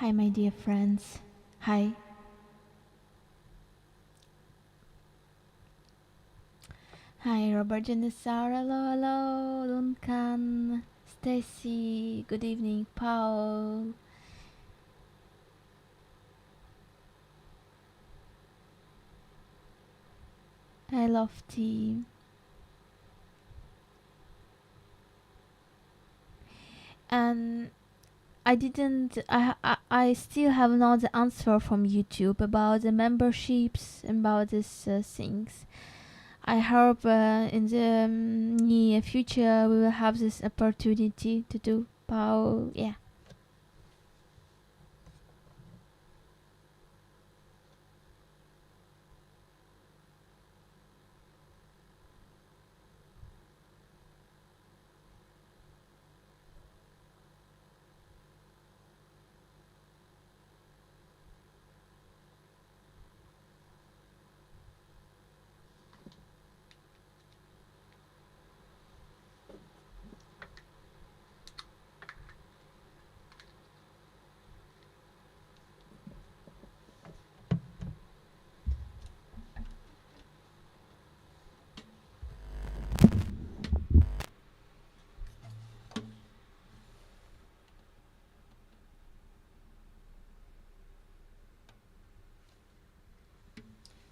Hi, my dear friends. Hi. Hi, Robert Janissar. Hello, hello, Duncan, Stacy. Good evening, Paul. Hi, Lofty. And I didn't. I, I I still have not the answer from YouTube about the memberships and about these uh, things. I hope uh, in the um, near future we will have this opportunity to do. Paul, yeah.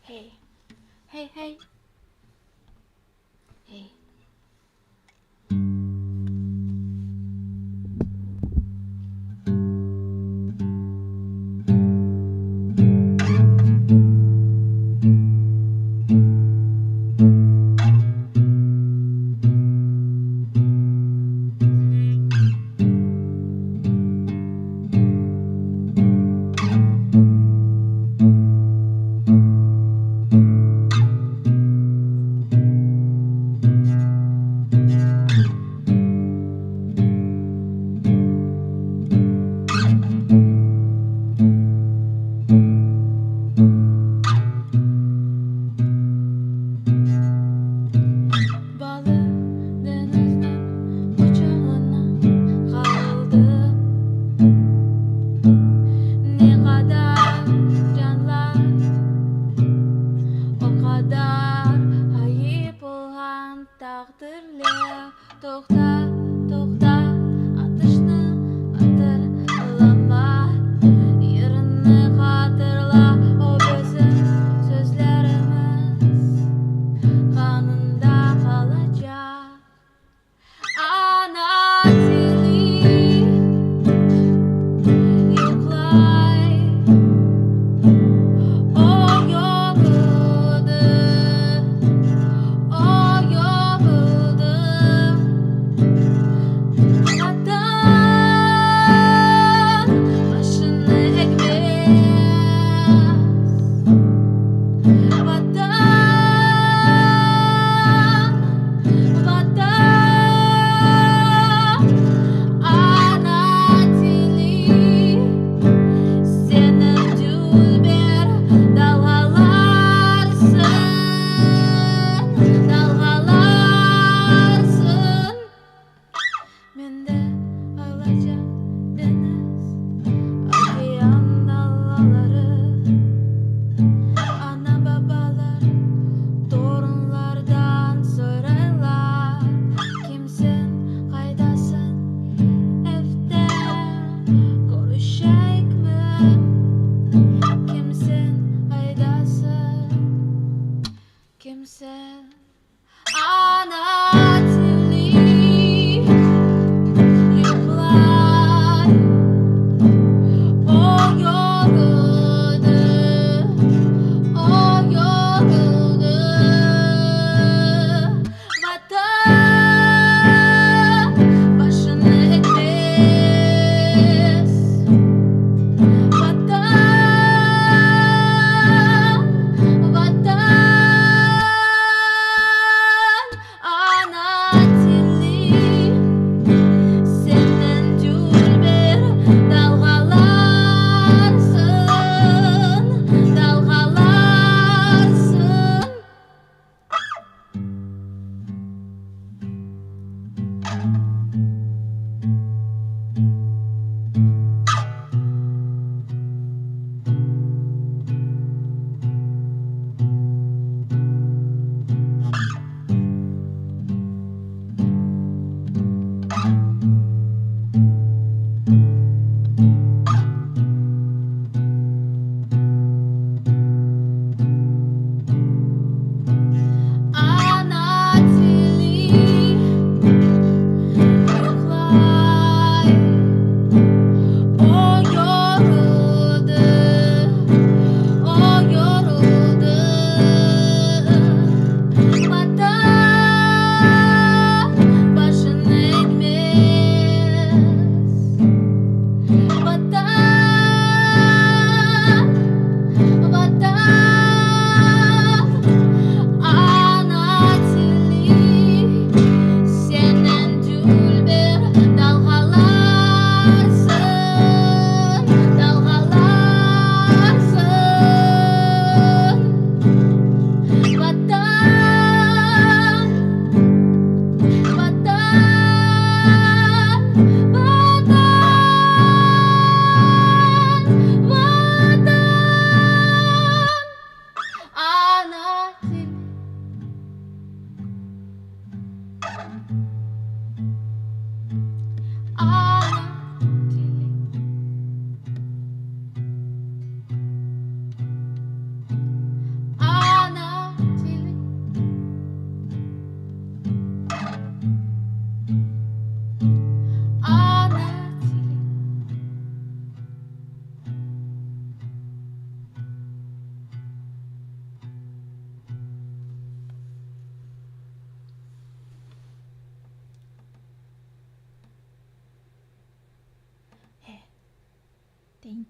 Hey, hey, hey, hey.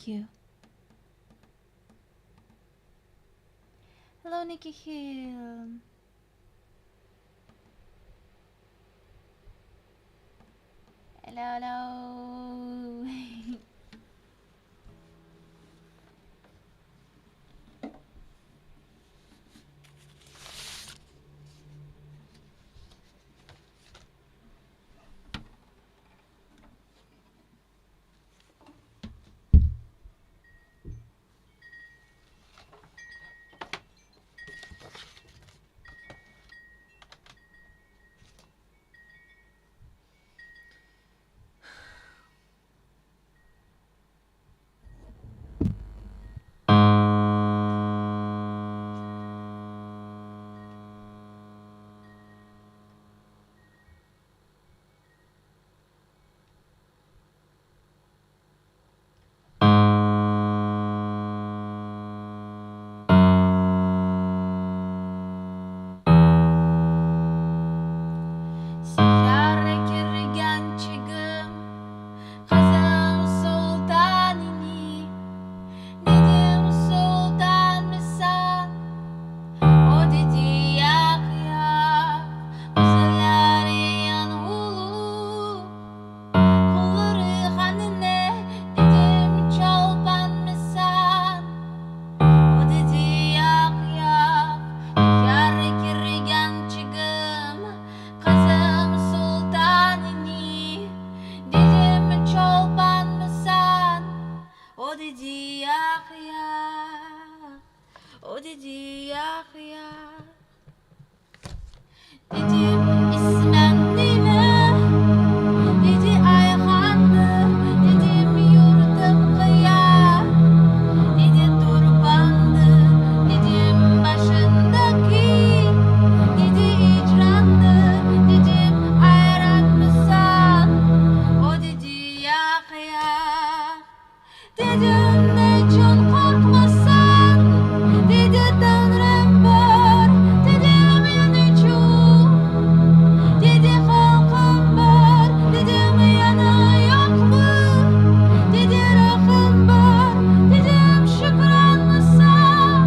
Thank you. Hello, Nikki Hill. Hello, hello. Seher kirgen çigim, qızım Sultan ini, Dedim, sultanmısan? O dedi, yaq, yaq. Qızları yanğulu, qolları qanı ne? Dedim, çolpanmısan? O dedi, yaq, yaq. Seher kirgen çigim, qızım Sultan ini, Dedim, çolpanmısan? O dedi, yaq, yaq. O dedi, yaq, yaq. Dedim, ismen neme? Dedi, Ayhandır. Dedim, yurtum qaya? Dedi, Turpandır. Dedim, başındaki? Dedi, icrandır. Dedim, ayranmısan? O dedi, yaq, yaq. Dedim, neçün qorqmasan? Dedi, Tañrım bar. Dedim, ya neçün? Dedi, halqım bar. Dedim, yana yoqmı? Dedi, ruhım bar. Dedim, şükranmısan?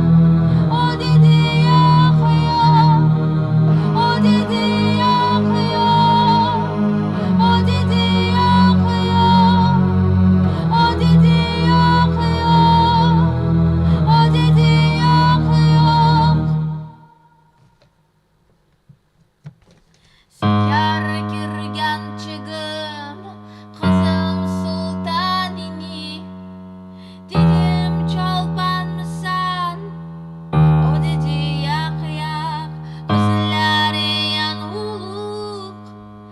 O dedi, yoq, yoq. O dedi, yoq, yoq. O dedi, yoq, yoq. O dedi, yoq, yoq. O dedi, yoq, yoq. Seher kirgen çigim, qızım Sultan ini, Dedim, çolpanmısan? O dedi, yaq, yaq. Közleri yanğuluq,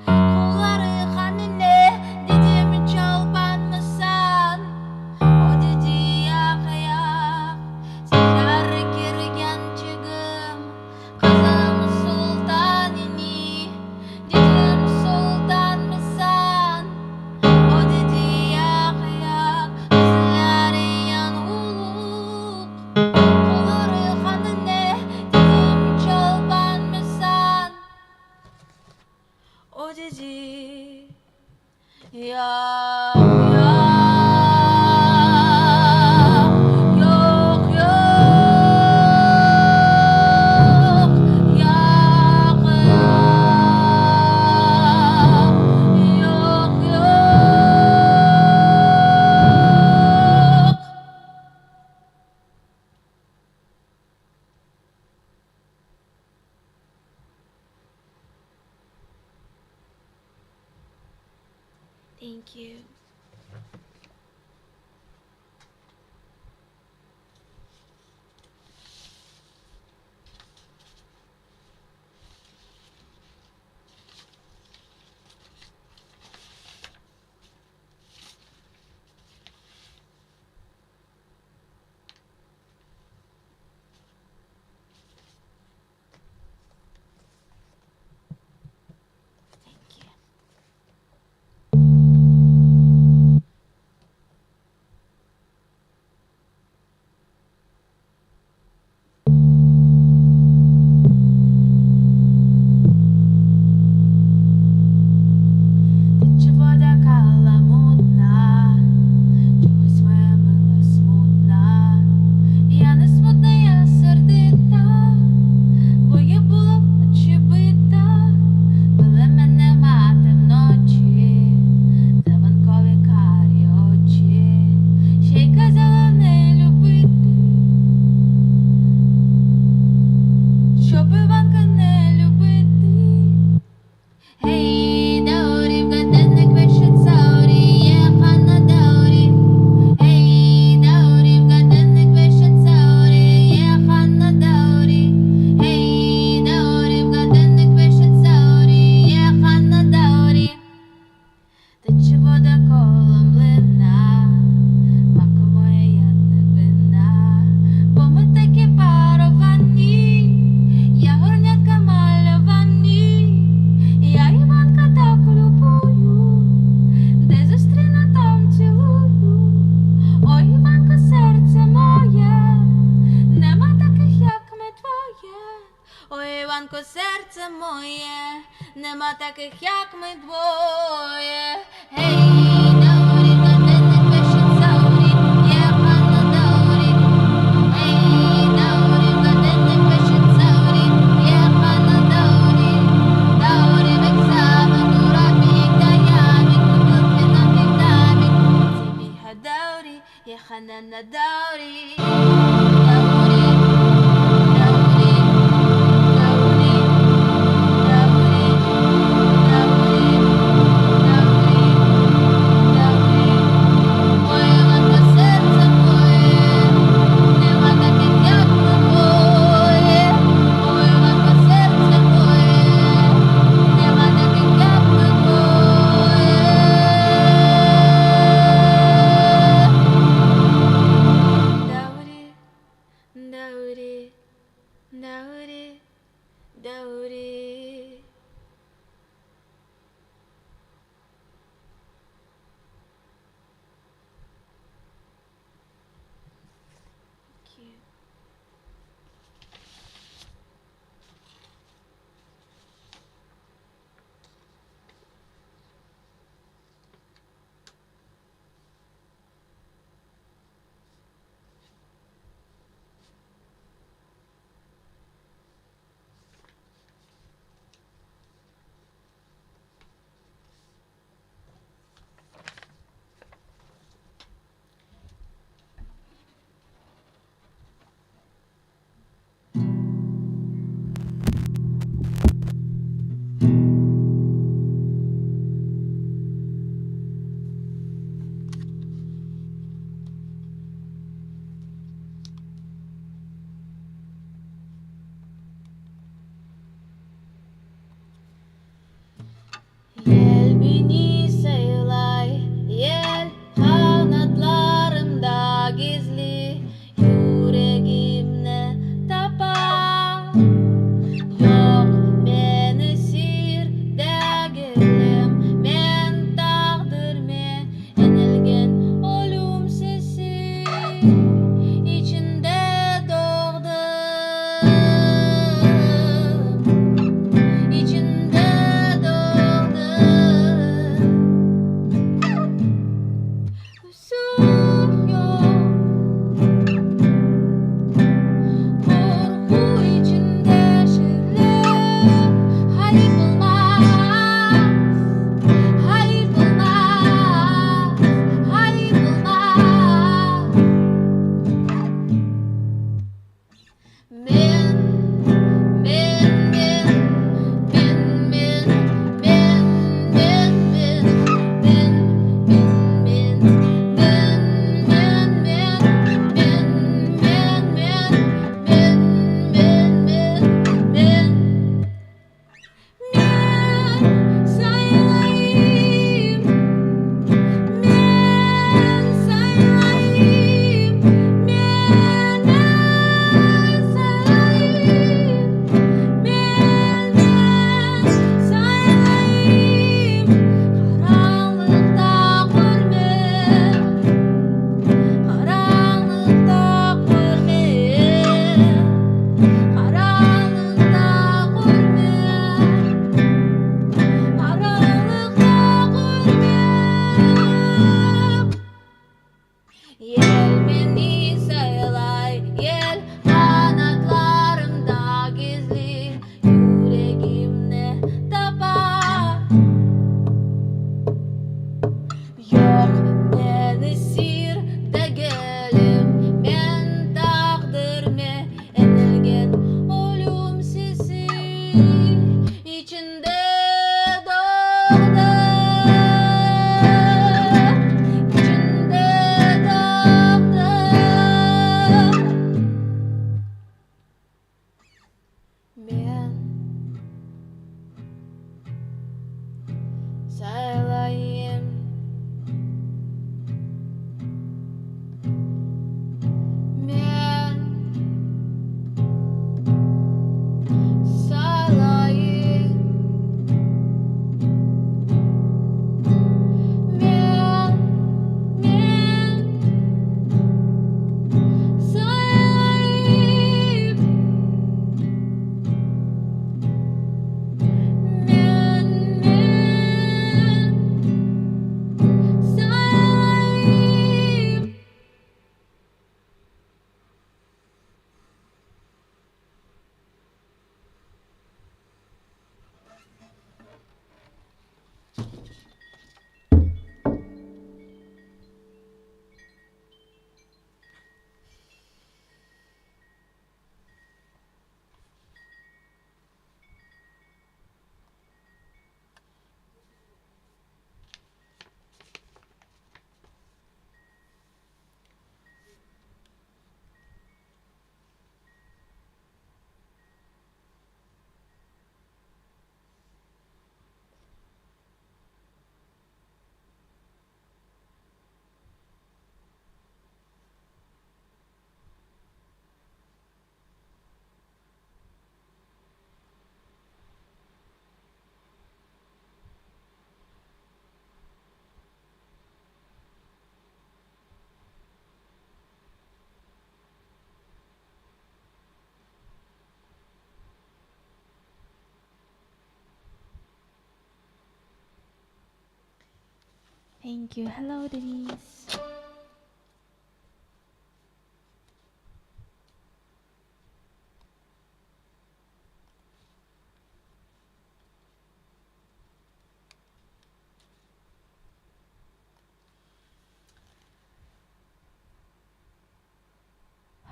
qolları qanı ne? Dedim, çolpanmısan? O dedi, yaq, yaq. Seher kirgen çigim, qızım Sultan ini, Dedim, sultanmısan? O dedi, yaq, yaq. Közleri yanğuluq, qolları qanı ne? Dedim, çolpanmısan? O dedi, yoq, yoq, yoq, yoq, yoq, yoq, yoq, yoq. Thank you. Thank you. Іванко, серце моє, нема таких, як ми двоє. Гей, Даурі, гаденник пишет є хана Даурі. Гей, Даурі, гаденник пишет є хана Даурі. Даурі вексами, курапі, даямі, купілки на півдамі. Цибіха Даурі, є хана на Даурі. Даурі, Даурі, Даурі, Даурі, Даурі, Даурі, Даурі. Ой, Іванко, серце моє, нема таких, як ми двоє. Ой, Іванко, серце моє, нема таких, як ми двоє. Даурі, Даурі, Даурі, Даурі. Thank you. Yel beni saylay, yel kanatlarımda gizli yüregimni tapa. Yoq, men esir degilim, men taqdirime enilgen ölüm sesi içinde doğdım, içinde doğdım. Huzur yoq, qorqu içinde şeerler, ğayıp olmaz, ğayıp olmaz, ğayıp olmaz. Men, men, men, men, men, men, men, men, men, men, men, men, men, men, men, men, men, men, men, men. Men saylayım, men saylayım, men saylayım, men saylayım. Qaranlıqta körmem, qaranlıqta körmem, qaranlıqta körmem, qaranlıqta körmem. Yel meni saylay, yel qanatlarımda gizli yüregimni tapa. Yoq, men esir degilim, men taqdirime enilgen ölüm sesi içinde doğdım, içinde doğdım. Men saylayım. Men saylayım. Men, men saylayım. Thank you. Hello, Denise.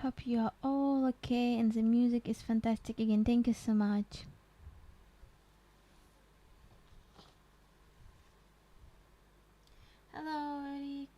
Hope you are all okay and the music is fantastic again. Thank you so much. Hello, Eric.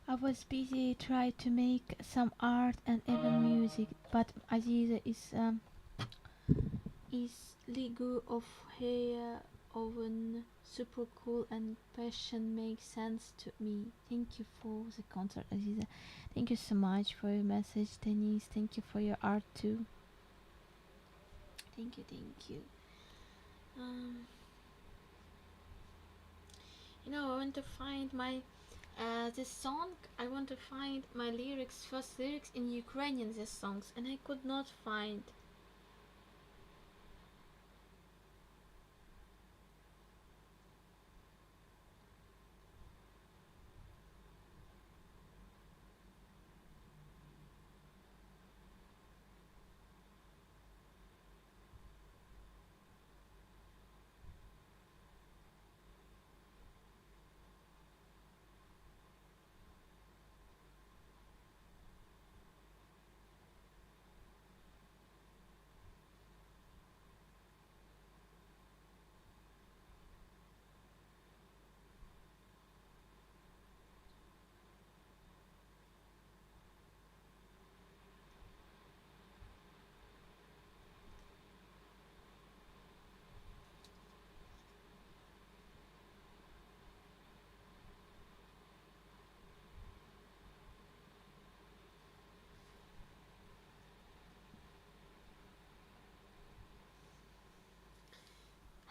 I was busy trying to make some art and even music, but Aziza is um, is Lego of her own super cool and passion makes sense to me. Thank you for the concert, Aziza. Thank you so much for your message, Denise. Thank you for your art too. Thank you, thank you. Um, you know, I want to find my uh, this song. I want to find my lyrics, first lyrics in Ukrainian. These songs, and I could not find.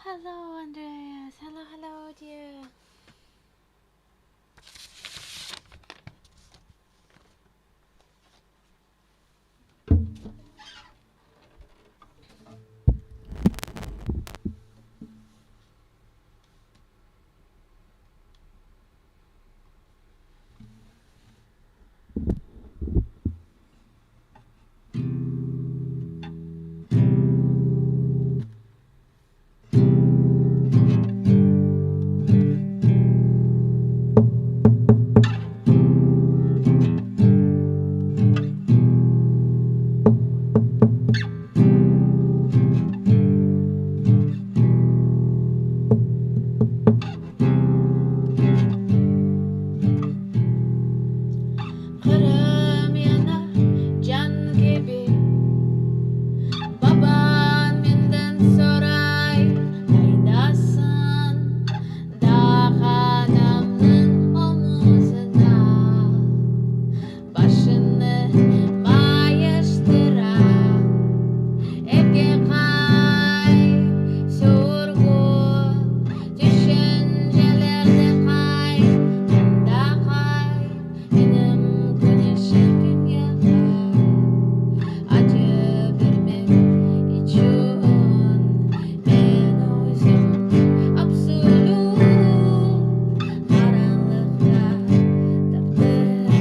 Hello, Andreas. Hello, hello, dear. Qırım yana can kibi, Babam menden soray, Qaydasıñ? Daa anamnıñ omuzında Başını mayıştıra. Evge qayt, sürgün tüşüncelerde qayt, Mında qayt, menim küneşim dünyağa Acı bermek içün men özümni absolüt qaranlıqta taptım.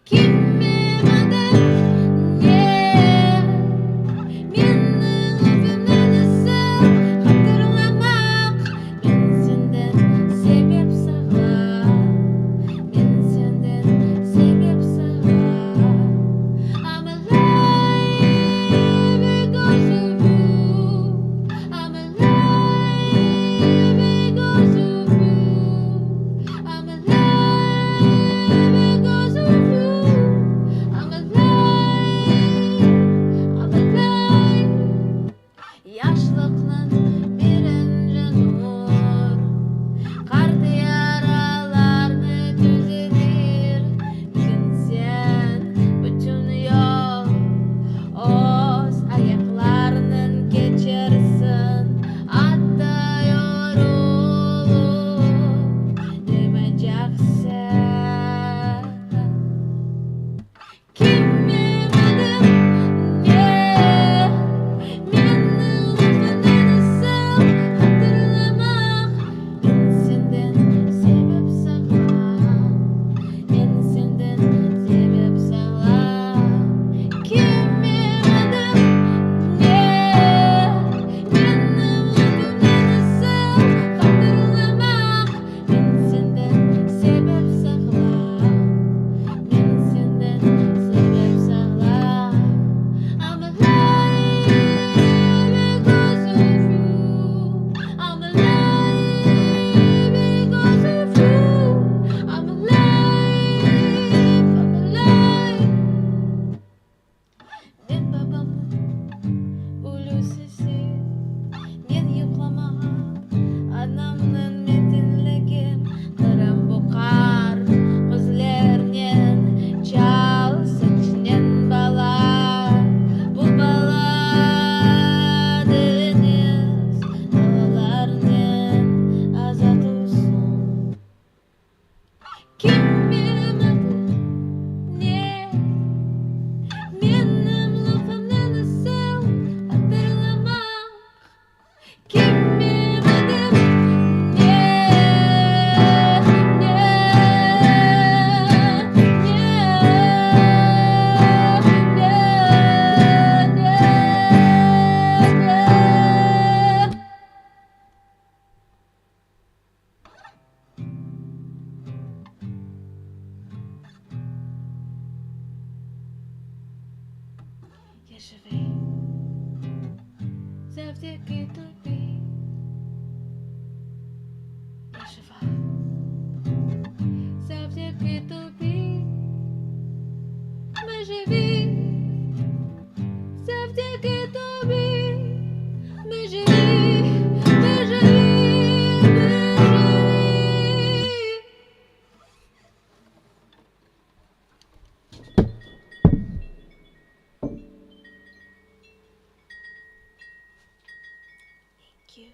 Kimim adım ne? Menim lütfümni nasıl hatırlamaq? Men senden sebep sağlam, Men senden sebep sağlam. I'm alive because of you. I'm alive because of you. I'm alive because of you. I'm alive. I'm alive. Yaşlıqnıñ birinci nur, Qart yaralarnı tüzetir. Bugün sen bütün yol öz ayaqlarınen keçersiñ, Atta yorulıp duymacaqsıñ. Kimim adım ne? Menim lütfümni nasıl hatırlamaq? Men senden sebep sağlam, Men senden sebep sağlam. Kimim adım ne? Menim lütfümni nasıl hatırlamaq? Men senden sebep sağlam, Men senden sebep sağlam. I'm alive because of you. I'm alive because of you. I'm alive, I'm alive. Men babamnıñ ulu sesi, Men yuqlamağan anamnıñ metinligi, Qırım bu qara közlernen, çal saçnen bala, Bu bala deñiz dağlarnen azat olsun. Kimim adım ne? Menim lütfümni nasıl hatırlamaq? Kimim adım ne? Ne? Ne? Ne? Ne? Ne? Я живий завдяки тобі. Я жива завдяки тобі. Ми живі завдяки тобі. Ми живі, ми живі, ми живі. you.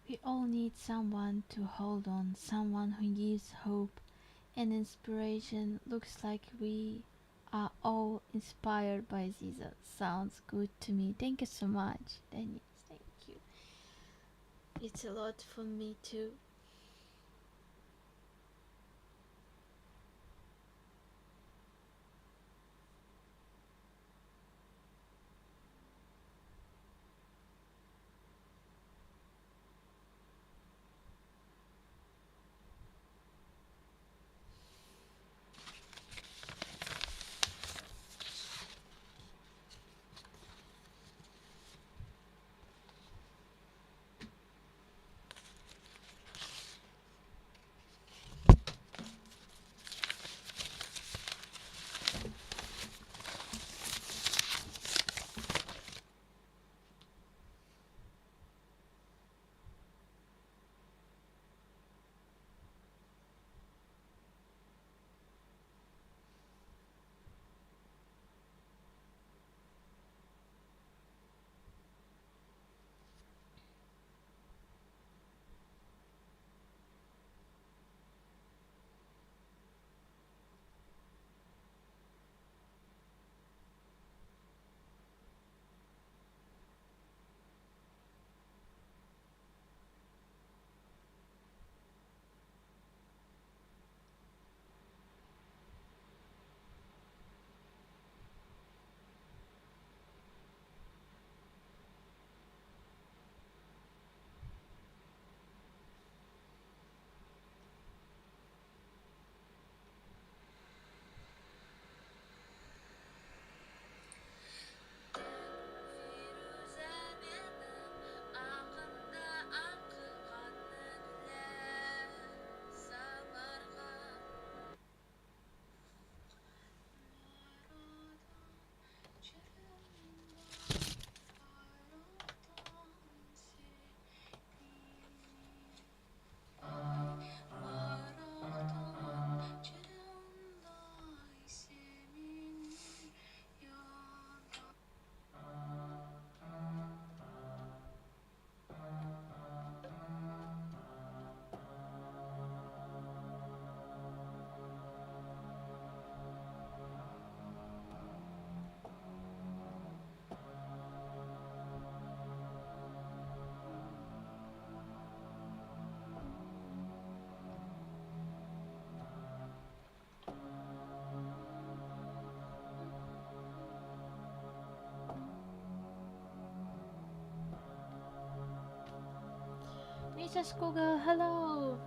We all need someone to hold on, someone who gives hope and inspiration. Looks like we are all inspired by Ziza. Sounds good to me. Thank you so much, Dennis. Thank you. It's a lot for me too. Mrs. Google, hello.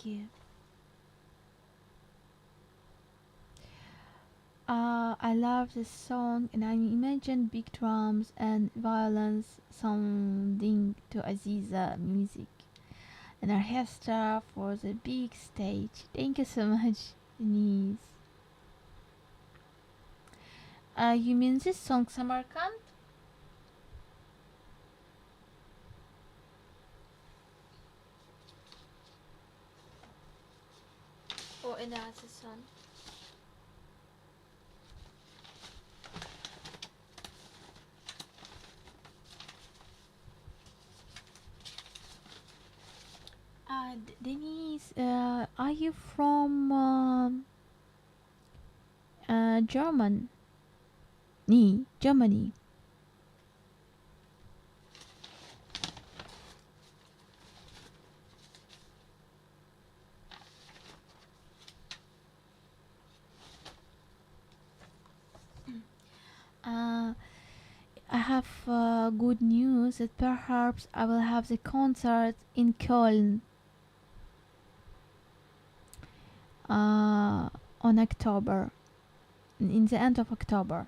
Thank you. Uh, I love this song and I imagine big drums and violins sounding to Aziza music and orchestra for the big stage. Thank you so much, Denise. Uh, you mean this song, Samarkand? Or another song? Uh, Denise, uh, are you from um, uh, German? Nee, Germany. Uh, I have uh, good news that perhaps I will have the concert in Köln uh, on October, in the end of October.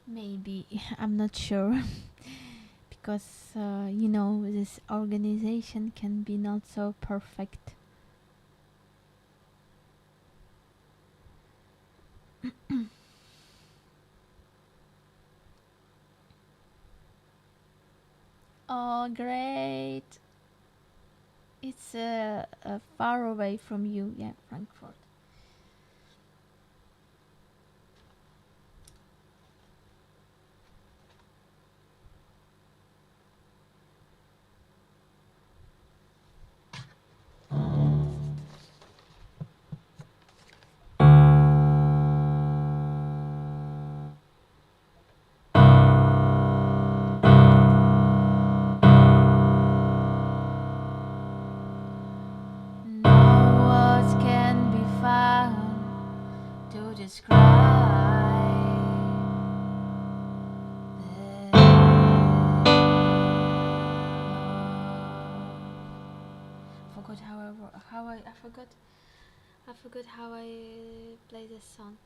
Maybe I'm not sure because uh, you know this organization can be not so perfect. Oh, great! It's uh, uh, far away from you, yeah, Frankfurt. No words can be found to describe this love. Forgot how I how I, I forgot I forgot how I play this song.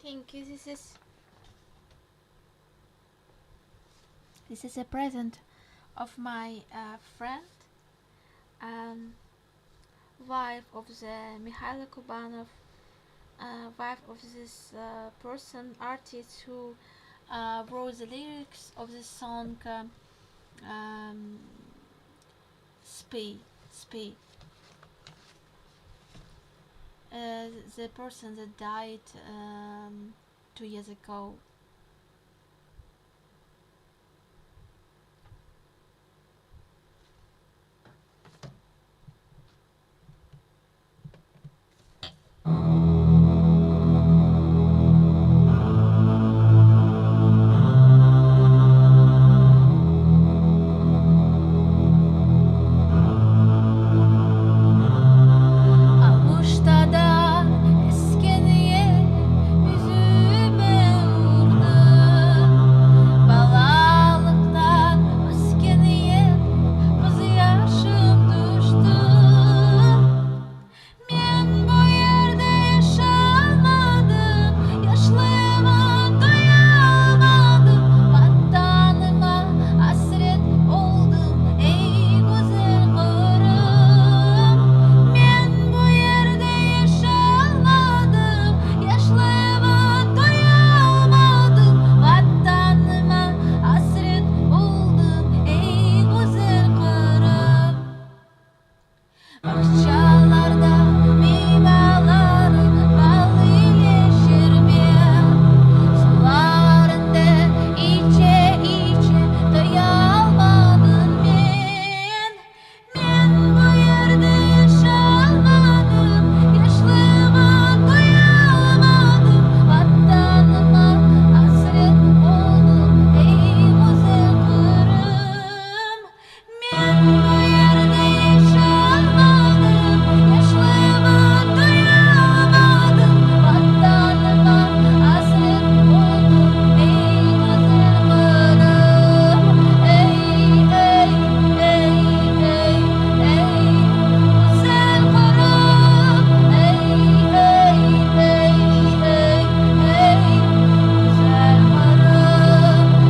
Thank you. This is this is a present of my uh, friend, um, wife of the Mikhailo Kubanov, uh, wife of this uh, person, artist who uh, wrote the lyrics of the song um, um, Spi, Spi. Uh, the person that died um, 2 years ago. Aluştadan esken yel yüzüme urdı. Balalıqtan ösken yel közyaşım tüşti. Men bu yerde yaşalmadım, Yaşlığıma toyalmadım, Vatanıma asret oldım, ey güzel Qırım. Men bu yerde yaşalmadım, Yaşlığıma toyalmadım, Vatanıma asret oldım, ey güzel Qırım. Bağçalarda meyvaları bal ile şerbet, Sularını içe-içe toyalmadım men. Men bu yerde yaşalmadım, Yaşlığıma toyalmadım, Vatanıma asret oldım, ey güzel Qırım. Men bu yerde yaşalmadım, Yaşlığıma toyalmadım, Vatanıma asret oldım, ey güzel Qırım. Ey, ey, ey, ey, ey, güzel Qırım. Ey, ey, ey, ey, ey, güzel Qırım.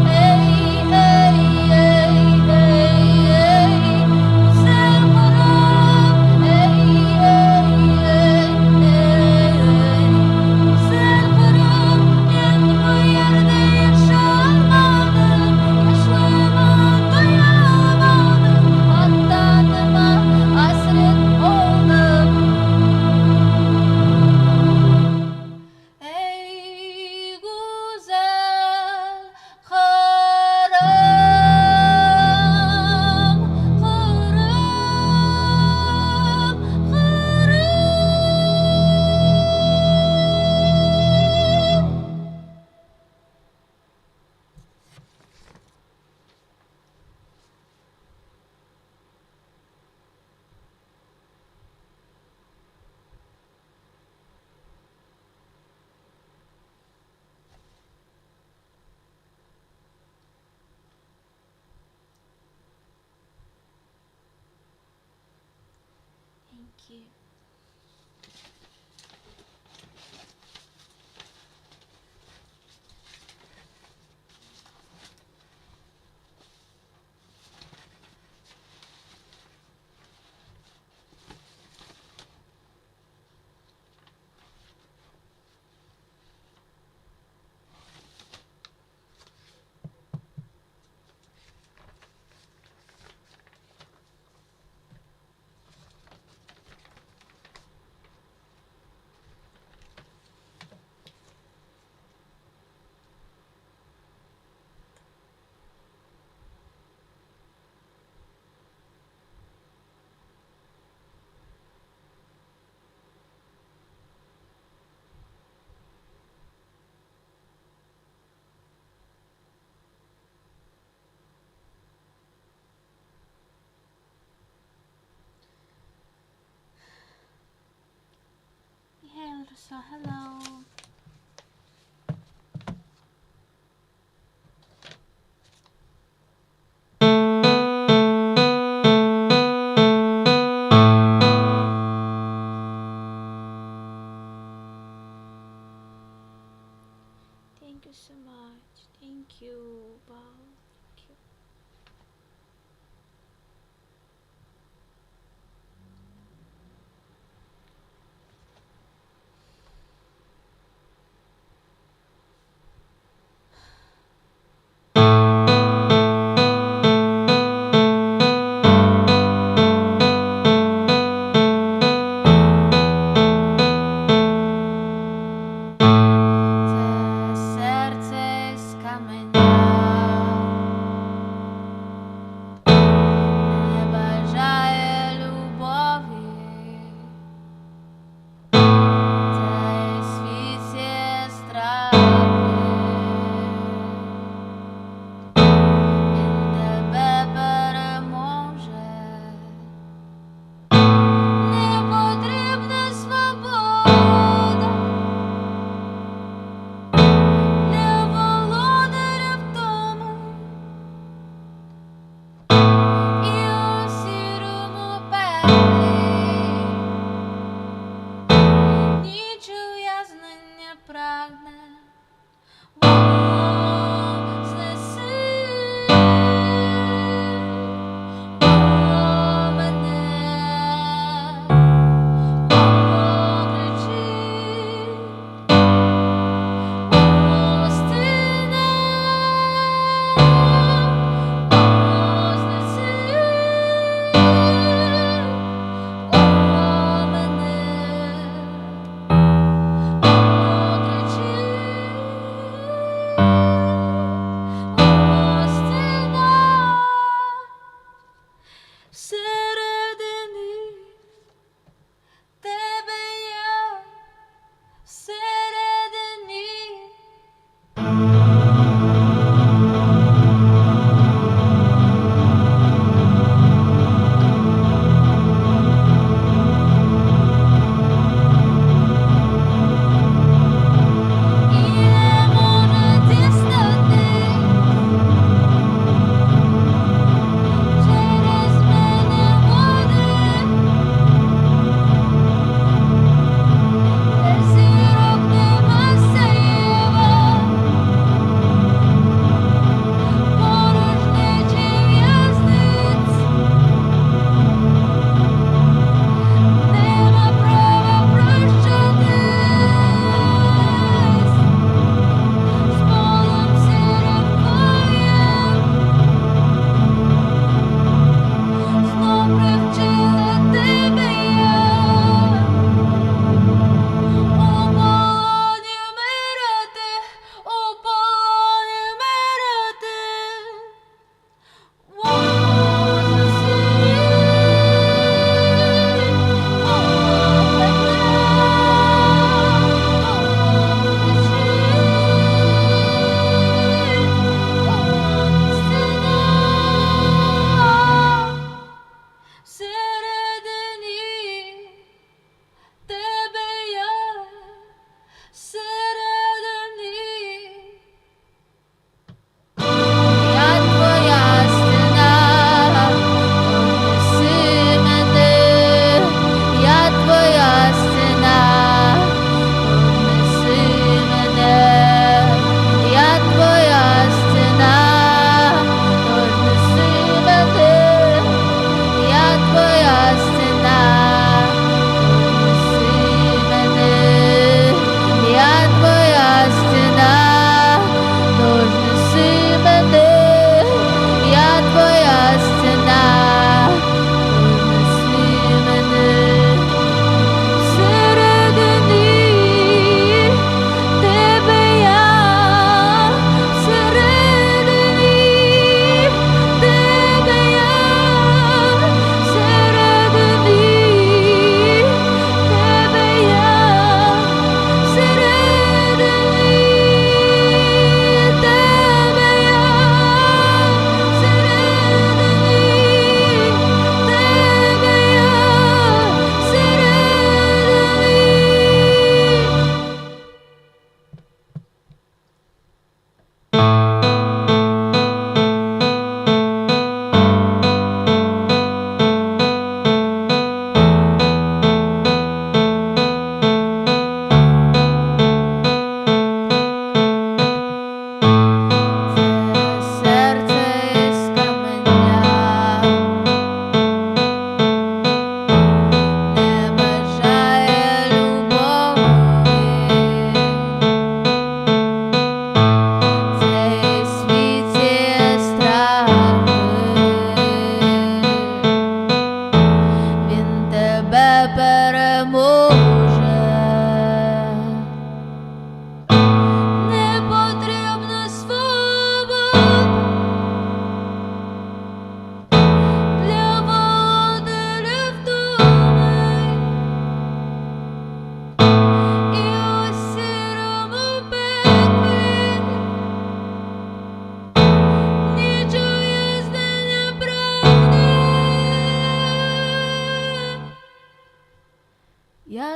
Ey, ey, ey, ey, ey, güzel Qırım. Ey, ey, ey, ey, güzel Qırım. Men bu yerde yaşalmadım, Yaşlığıma toyalmadım, Vatanıma asret oldım. Ey güzel Qırım, Qırım, Qırım. Thank you. Hey, so hello. Thank you so much. Thank you. Wow. Thank you. Це серце з каменя.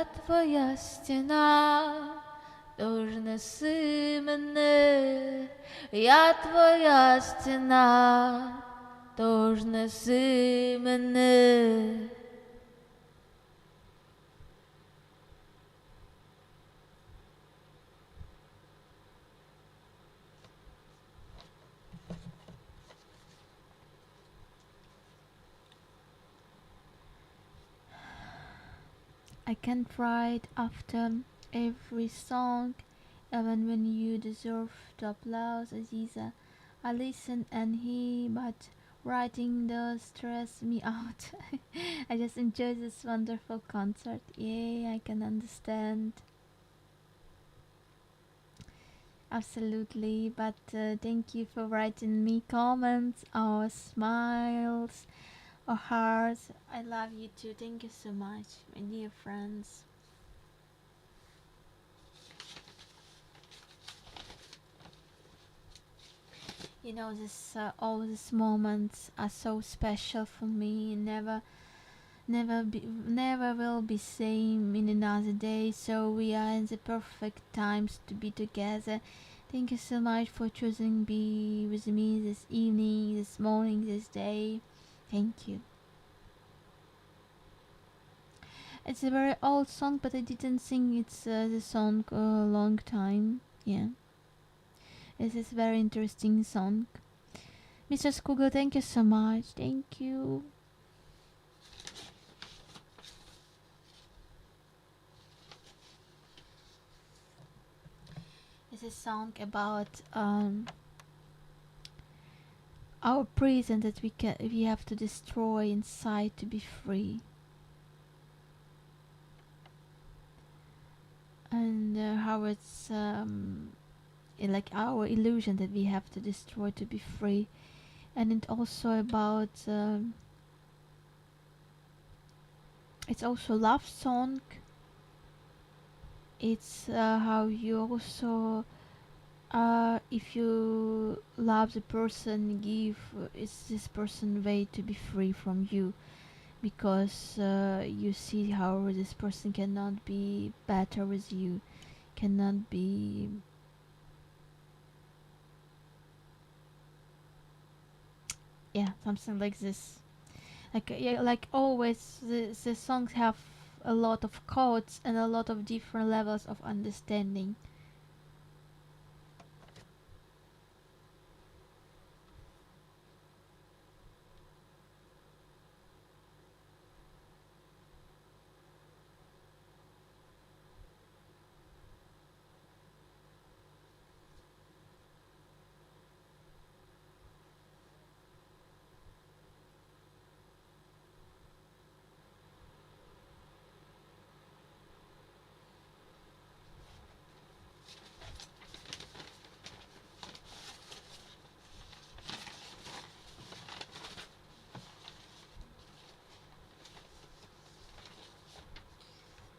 Я твоя стіна, тож неси мене, я твоя стіна, тож неси мене. I can't write after every song, even when you deserve the applause, Aziza. I listen and hear, but writing does stress me out. I just enjoy this wonderful concert. Yeah, I can understand. Absolutely, but uh, thank you for writing me comments or smiles or hearts. I love you too. Thank you so much, my dear friends. You know, this uh, all these moments are so special for me. Never, never be, never will be same in another day. So we are in the perfect times to be together. Thank you so much for choosing be with me this evening, this morning, this day. Thank you. It's a very old song, but I didn't sing it's uh, the song a long time. Yeah. This is very interesting song. Mr. Skugel, thank you so much. Thank you. It's a song about um, our prison that we can we have to destroy inside to be free. And uh, how it's um, like our illusion that we have to destroy to be free. And it also about um, it's also love song. It's uh, how you also uh, if you love the person, give it's this person way to be free from you, because uh, you see how this person cannot be better with you, cannot be yeah something like this. Like yeah, like always, the the songs have a lot of chords and a lot of different levels of understanding.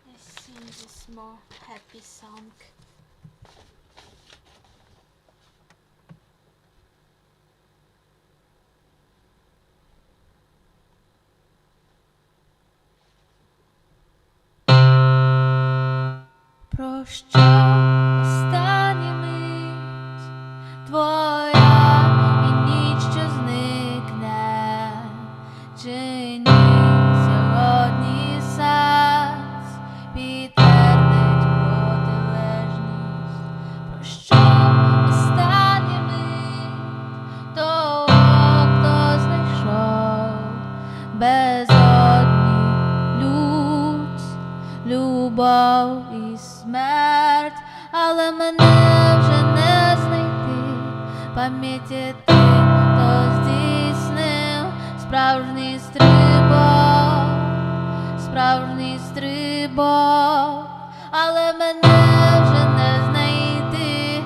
Let's sing this more happy song. Про що остання мить твоя і ніч, що зникне, чи ні сьогодні сенс підтвердить протилежність? Про що остання мить того, хто знайшов безодні лють, любов і смерть, але мене вже не знайти, пам'яті тих, хто здійснив справжній стрибок, справжній стрибок, але мене вже не знайти,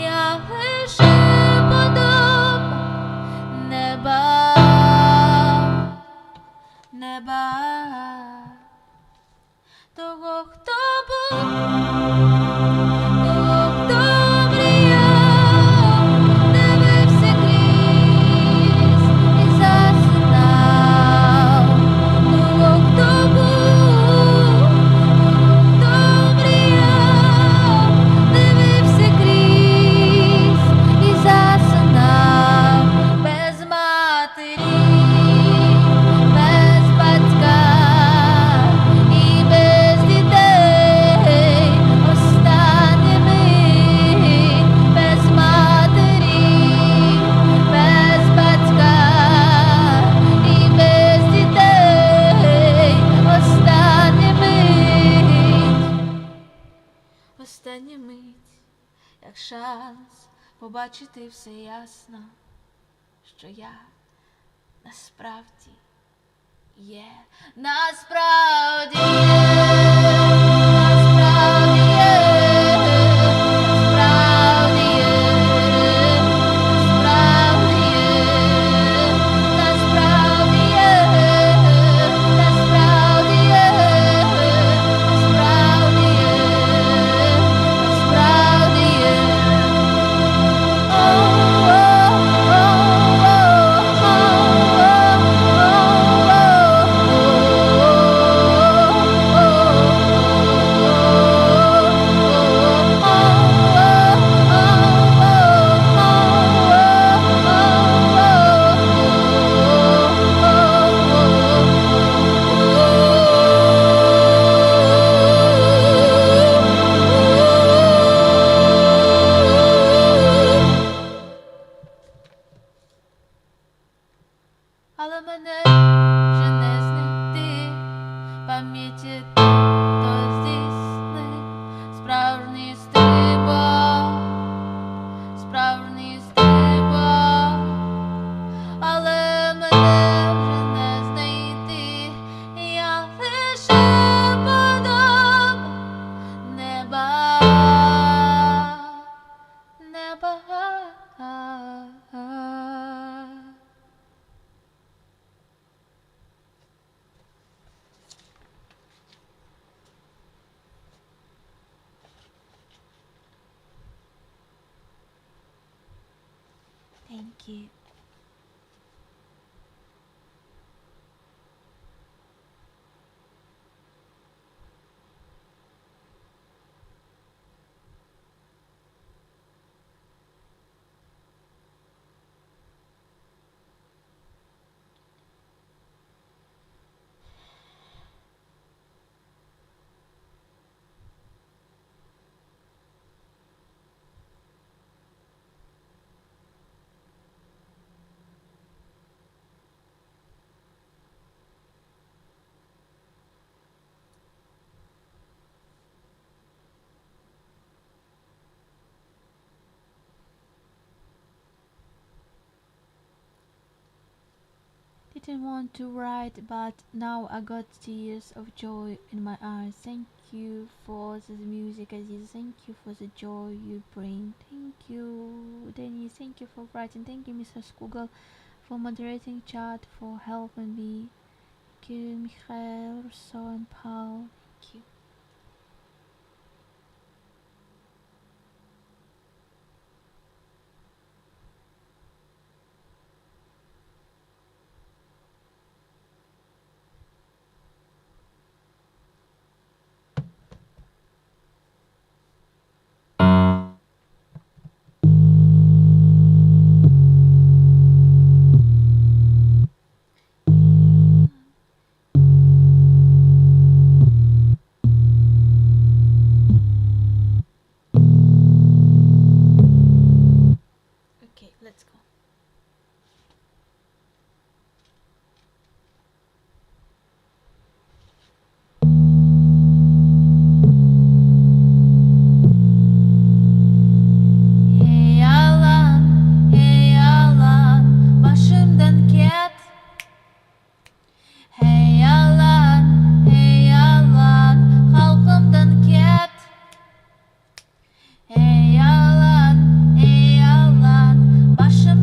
я лише подоба неба, неба. Того, хто був, того, хто мріяв, дивився крізь і засинав. Того, хто був, того, хто мріяв. Побачити все ясно, що я насправді є, насправді є, насправді є, насправді є, насправді є, насправді є, насправді є, насправді є, насправді є. Але мене вже не знайти, пам'яті то здійсни, справжній стрибок, справжній стрибок, але мене вже не знайти, я лише подоба неба, неба. Thank you. Didn't want to write, but now I got tears of joy in my eyes. Thank you for the music, Aziz. Thank you for the joy you bring. Thank you, Dennis. Thank you for writing. Thank you, Mr. Skoogle, for moderating chat, for helping me. Thank you, Michael, Rousseau, and Paul. Thank you. Okay, let's go. Ey yalan, ey yalan, başımdan ket. Hey yalan, hey yalan, halqımdan ket. Ey yalan, ey yalan, başımdan.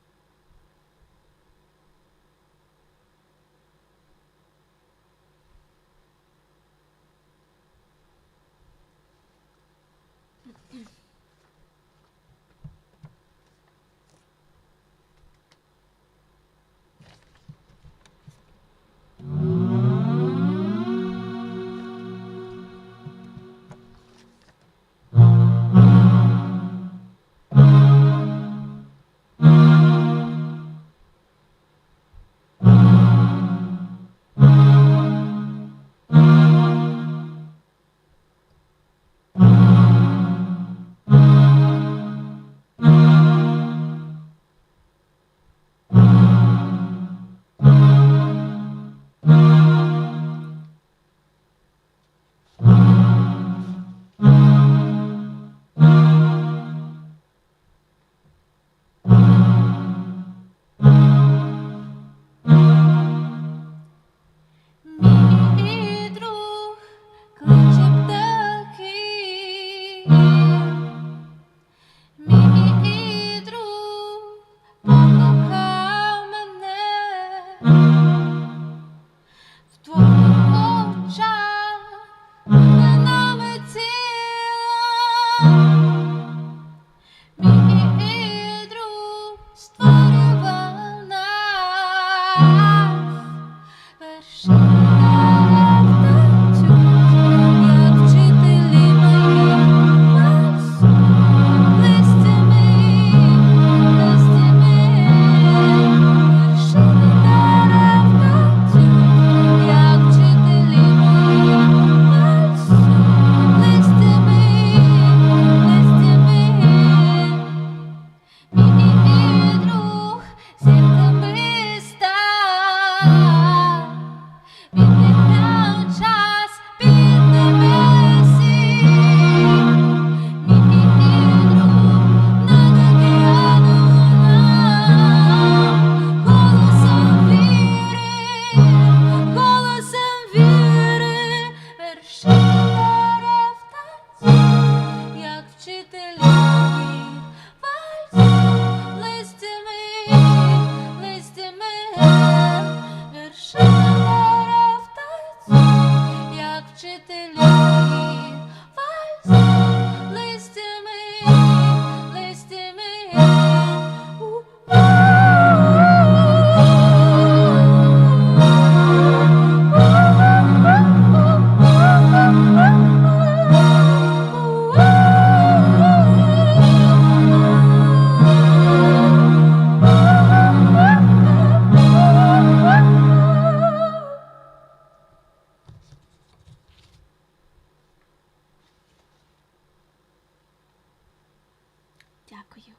Дякую.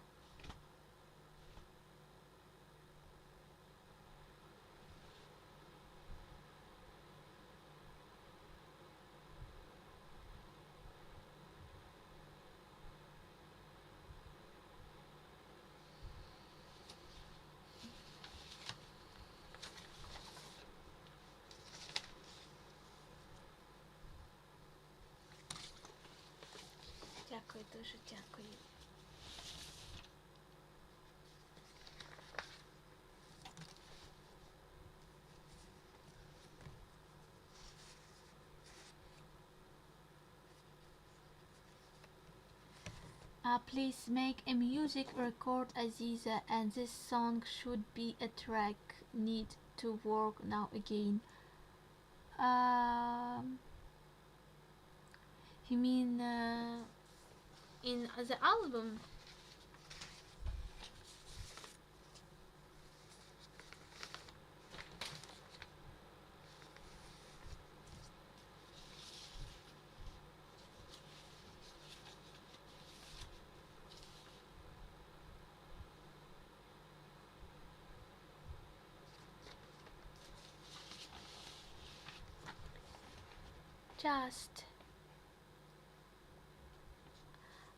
Дякую, дуже дякую. Uh, please make a music record, Aziza, and this song should be a track. Need to work now again. Um, you mean uh, in the album? Just.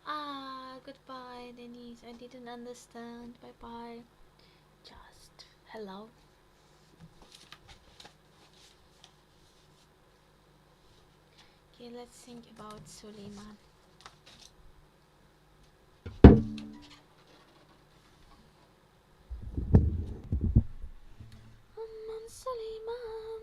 Ah, goodbye, Denise. I didn't understand. Bye bye. Just hello. Okay, let's think about Suleiman. Aman Suleiman.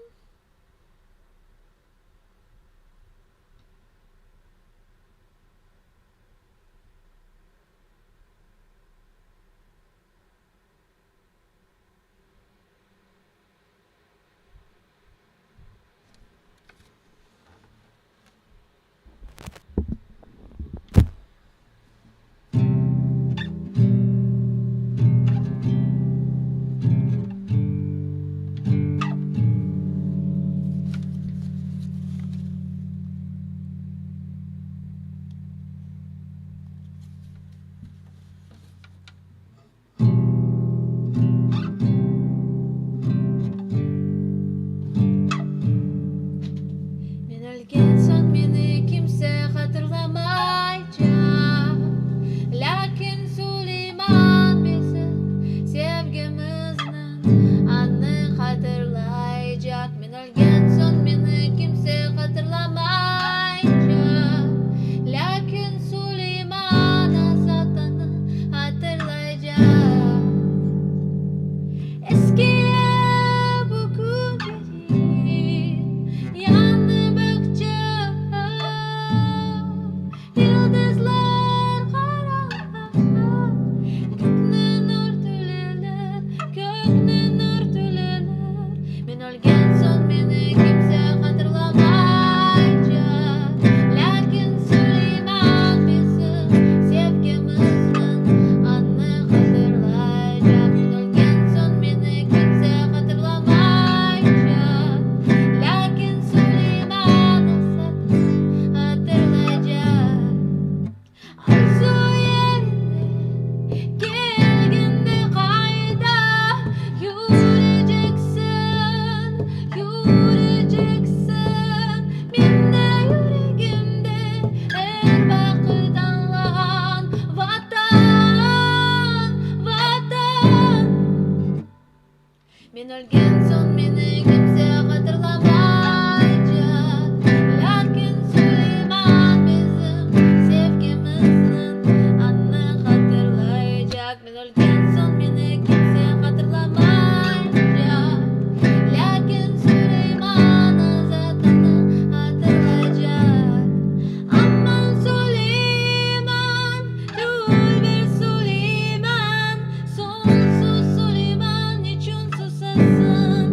Men ölgen soñ meni kimse hatırlamaycaq, Lâkin Suleyman bizim sevgimizniñ anı hatırlaycaq. Men ölgen soñ meni kimse hatırlamaycaq, Lâkin Suleyman Azatanı hatırlaycaq. Eski bu künleri yañı bağça, Yıldızlar qarap, kökni örtüleler, kökni örtüleler. Men ölgen soñ meni kimse hatırlamaycaq, Lâkin Suleyman bizim sevgimizniñ anı hatırlaycaq. Men ölgen soñ meni kimse hatırlamaycaq, Lâkin Suleyman Azatanı hatırlaycaq. Arzu yerine kelgende qayda yüreceksiñ, yüreceksiñ? Men de yüregimde er vaqıt añlağan Vatan, Vatan. Men ölgen soñ meni kimse hatırlamaycaq, Lâkin Suleyman bizim sevgimizniñ anı hatırlaycaq. Men ölgen soñ meni kimse hatırlamaycaq, Lâkin Suleyman Azatanı hatırlaycaq. Aman Suleyman, dülber Suleyman, Soñsuz Suleyman, niçün susasıñ?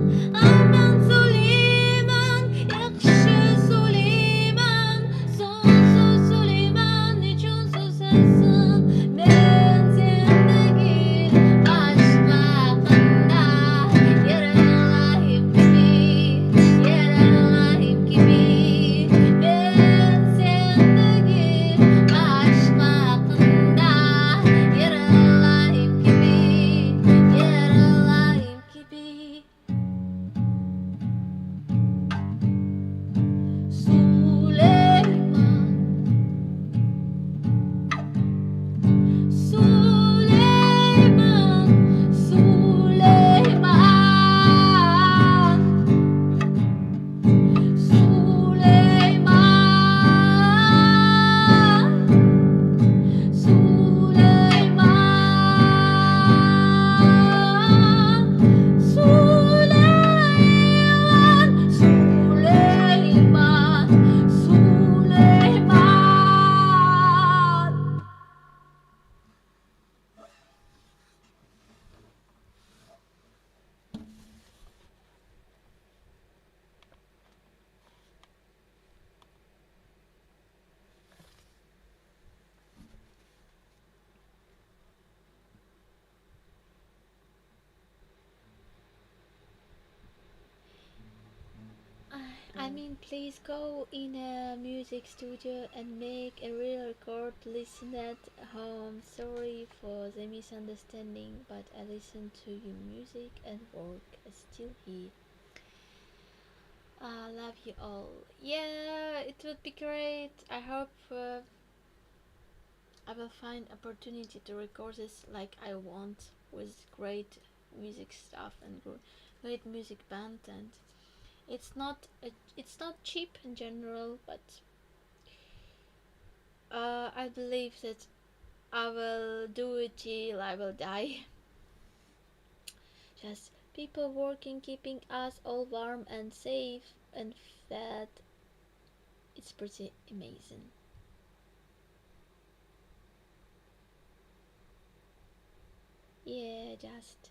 Queen, please go in a music studio and make a real record. Listen at home. Sorry for the misunderstanding, but I listen to your music and work. Still here. I love you all. Yeah, it would be great. I hope uh, I will find opportunity to record this like I want with great music stuff and great music band and it's not it's not cheap in general but uh, I believe that I will do it till I will die. Just people working, keeping us all warm and safe and fed. It's pretty amazing. Yeah, just.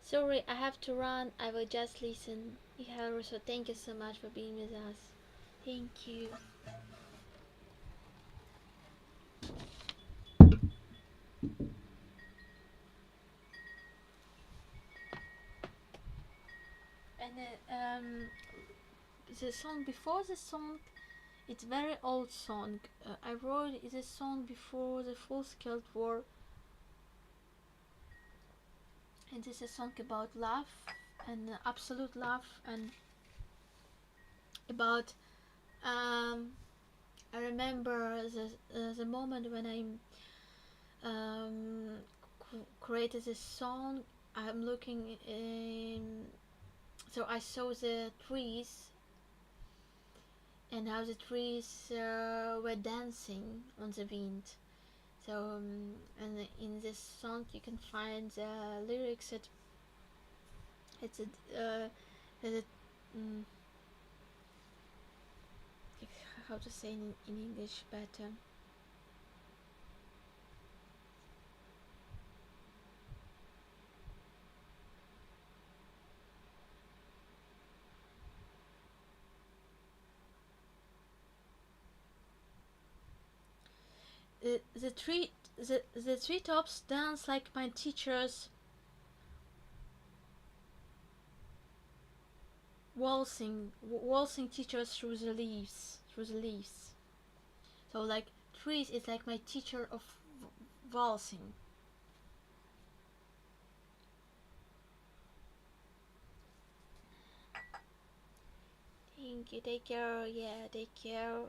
Sorry, I have to run. I will just listen. Yeah, so thank you so much for being with us. Thank you. And uh, um, the song before the song, it's very old song. Uh, I wrote it a song before the full-scale war. And this is a song about love and absolute love and about um, I remember the uh, the moment when I um, created this song. I'm looking in, so I saw the trees and how the trees uh, were dancing on the wind. So um, and in this song you can find the lyrics that it's a uh, that it, mm, how to say in, in English better. The, the tree the, the treetops dance like my teachers waltzing waltzing teachers through the leaves through the leaves. So like trees is like my teacher of waltzing. Thank you. Take care. Yeah, take care.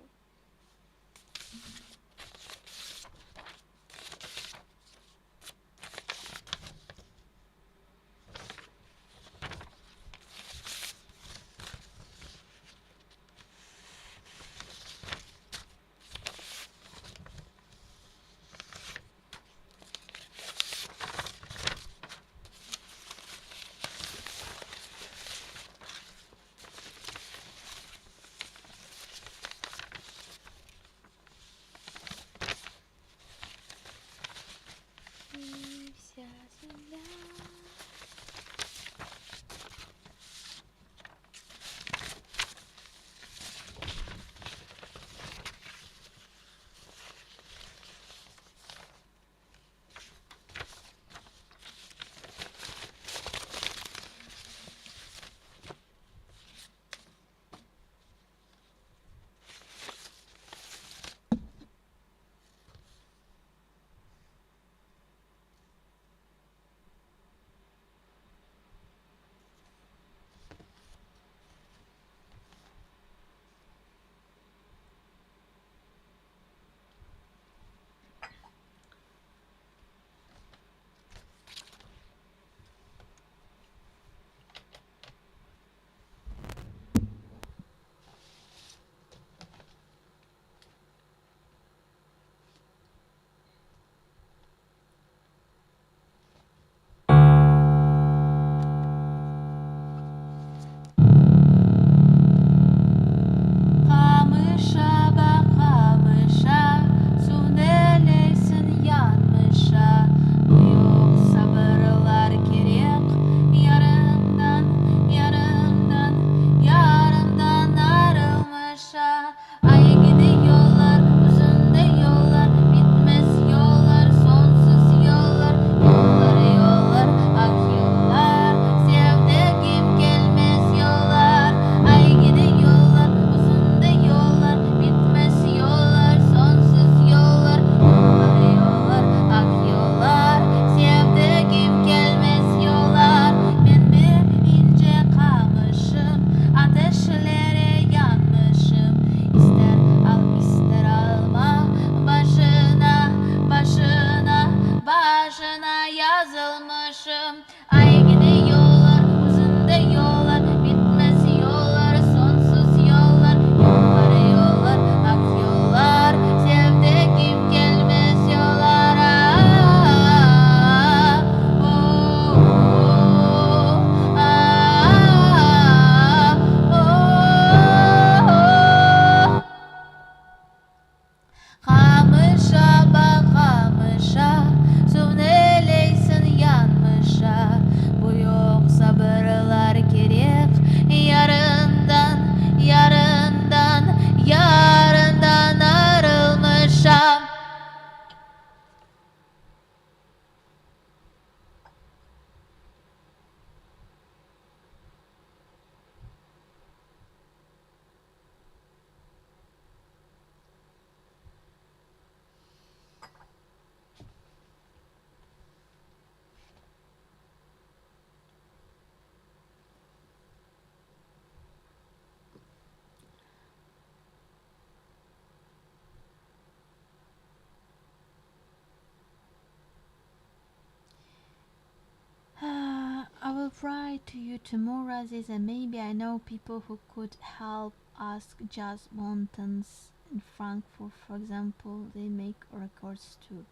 will write to you tomorrow, Aziz, and maybe I know people who could help ask Jazz Mountains in Frankfurt, for example. They make records too.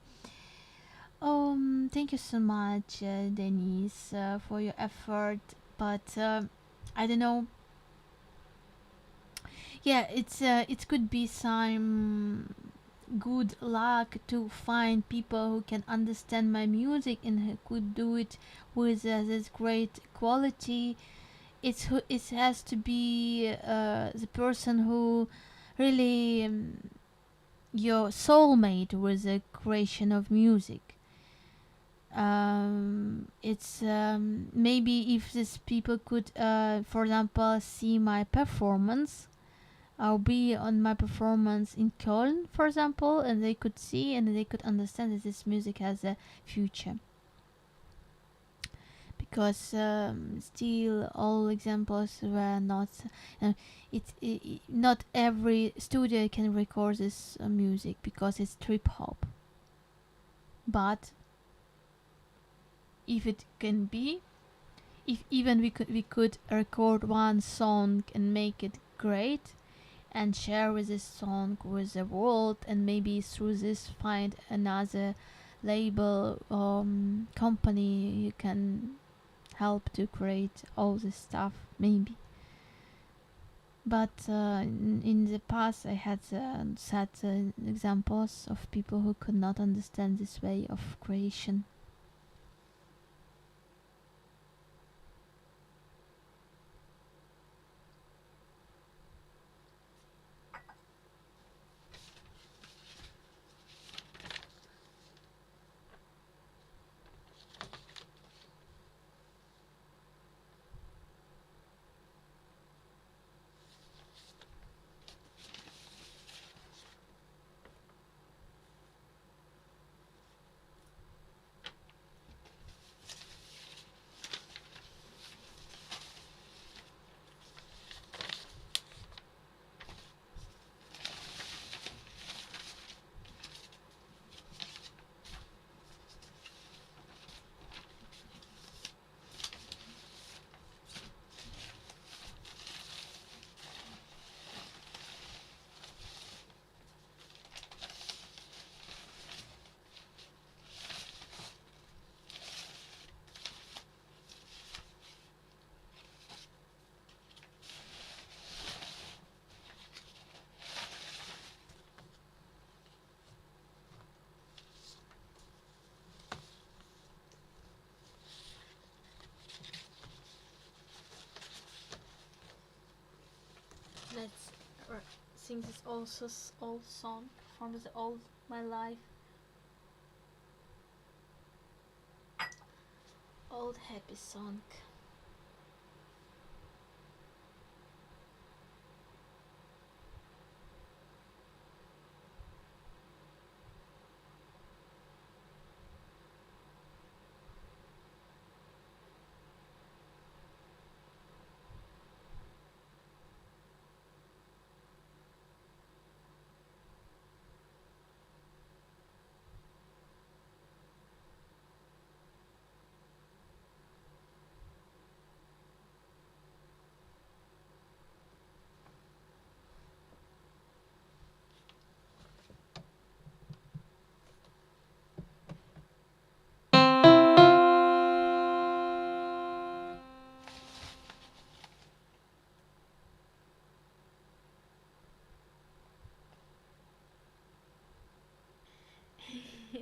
Thank you so much, Denise, for your effort. But I don't know. Yeah, it could be some good luck to find people who can understand my music and who could do it with this great quality. It has to be the person who really your soulmate with the creation of music. It's maybe if these people could, for example, see my performance. I'll be on my performance in Köln, for example, and they could see and they could understand that this music has a future. Because still all examples were not, it, not every studio can record this music because it's trip hop. But if it can be, if even we could record one song and make it great, and share with this song with the world, and maybe through this find another label or company you can help to create all this stuff, maybe. But in the past I had sad examples of people who could not understand this way of creation. Let's sing this also old song from the old my life. Old happy song.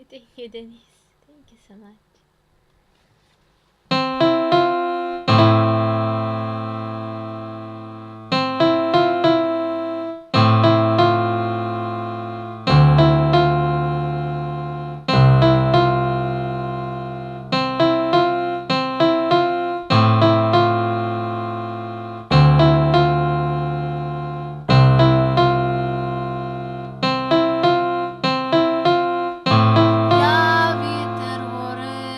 Thank you, Denise. Thank you so much. Я вітер гори.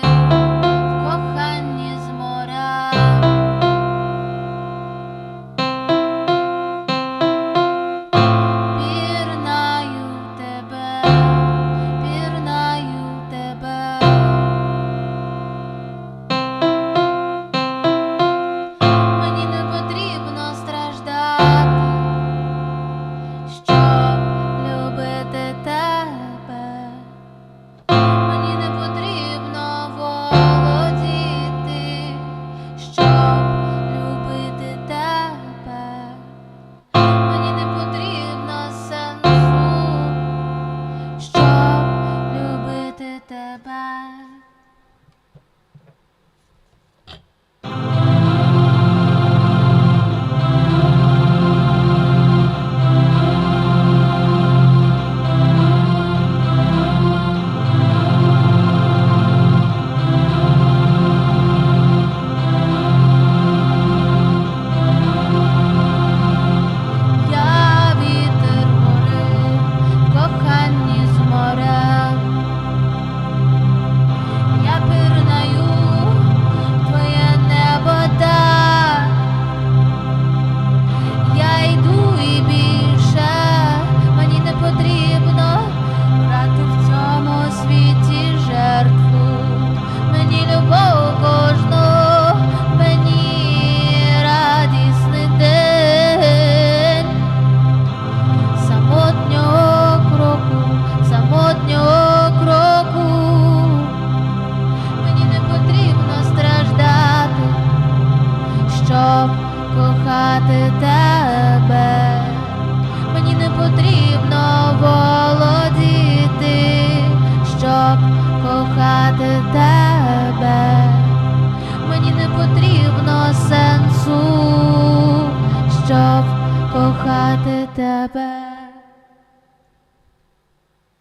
Пірнати тебе.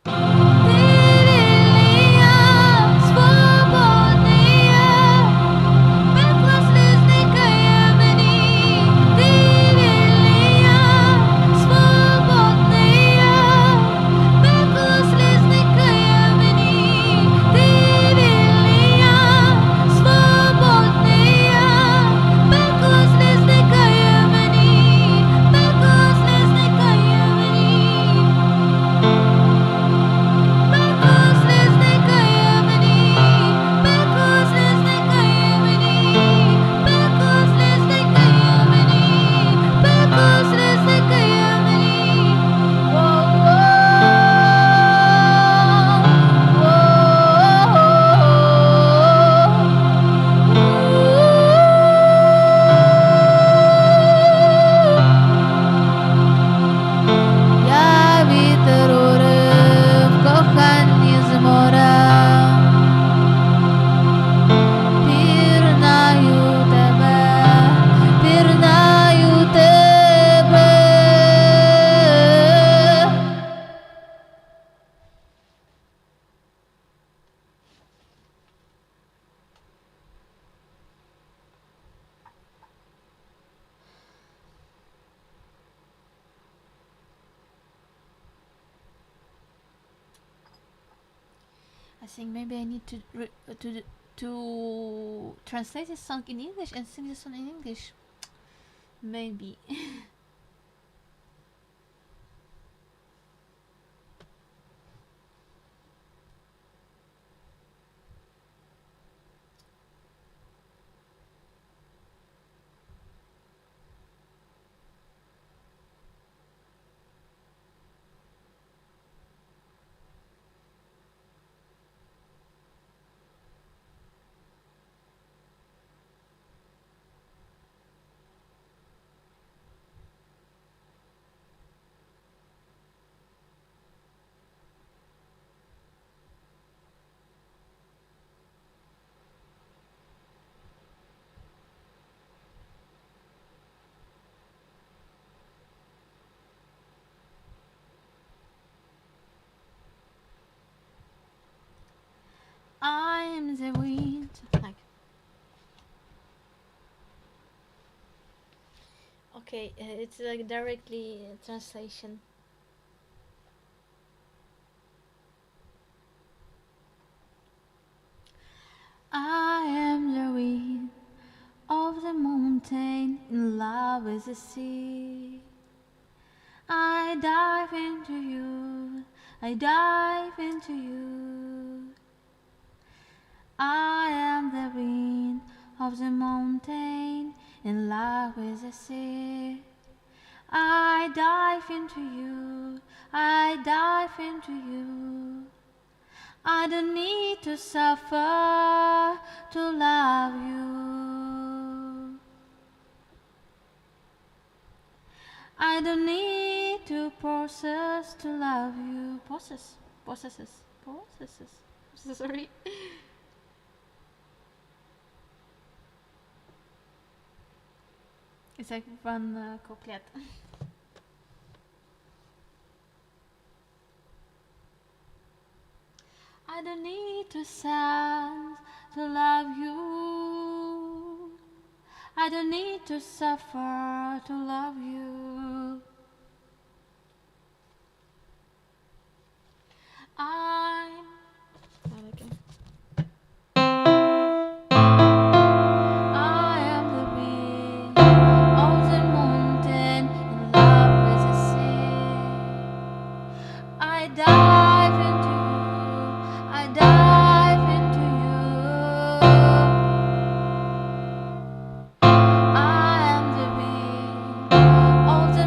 Ти вільний я, свободний я, пекло сліз никає мені. Ти вільний я, свободний я, пекло сліз никає мені. Ти вільний я, свободний я, пекло сліз никає мені, пекло сліз никає мені. Пекло сліз никає мені, пекло сліз никає мені, пекло сліз никає мені, пекло сліз никає мені. Воу-воу, Я вітер урив коханні з моря. Пірнаю тебе, пірнаю тебе. I think maybe I need to re- to to translate this song in English and sing this song in English. Maybe. I am the wind. Like. Okay, it's like directly translation. I am the wind of the mountain in love with the sea. I dive into you, I dive into you. I am the wind of the mountain in love with the sea. I dive into you, I dive into you. I don't need to suffer to love you. I don't need to process to love you. Process, processes, processes. Sorry. It's like one couplet. I don't need to sound to love you. I don't need to suffer to love you. I'm. I am the wind of the mountain in love with the sea. I dive into you, I dive into you. I am the wind of the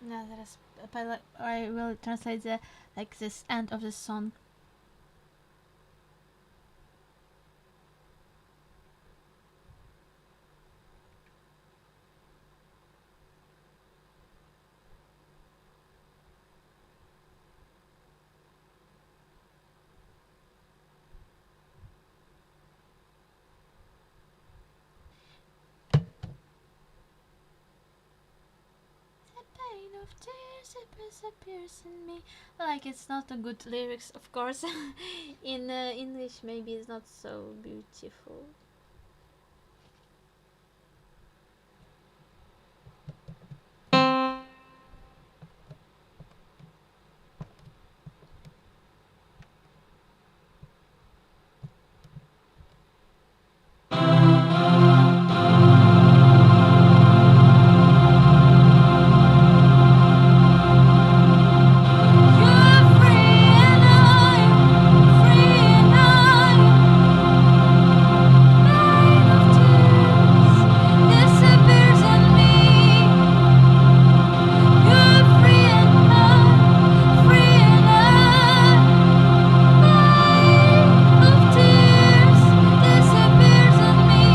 No, зараз I will translate the like this end of the song. The pain of tears it disappears in me. Like it's not a good lyrics, of course. in uh, English, maybe it's not so beautiful. You're free and I'm free and I'm pain of tears disappears in me. You're free and I'm free and I'm pain of tears disappears in me.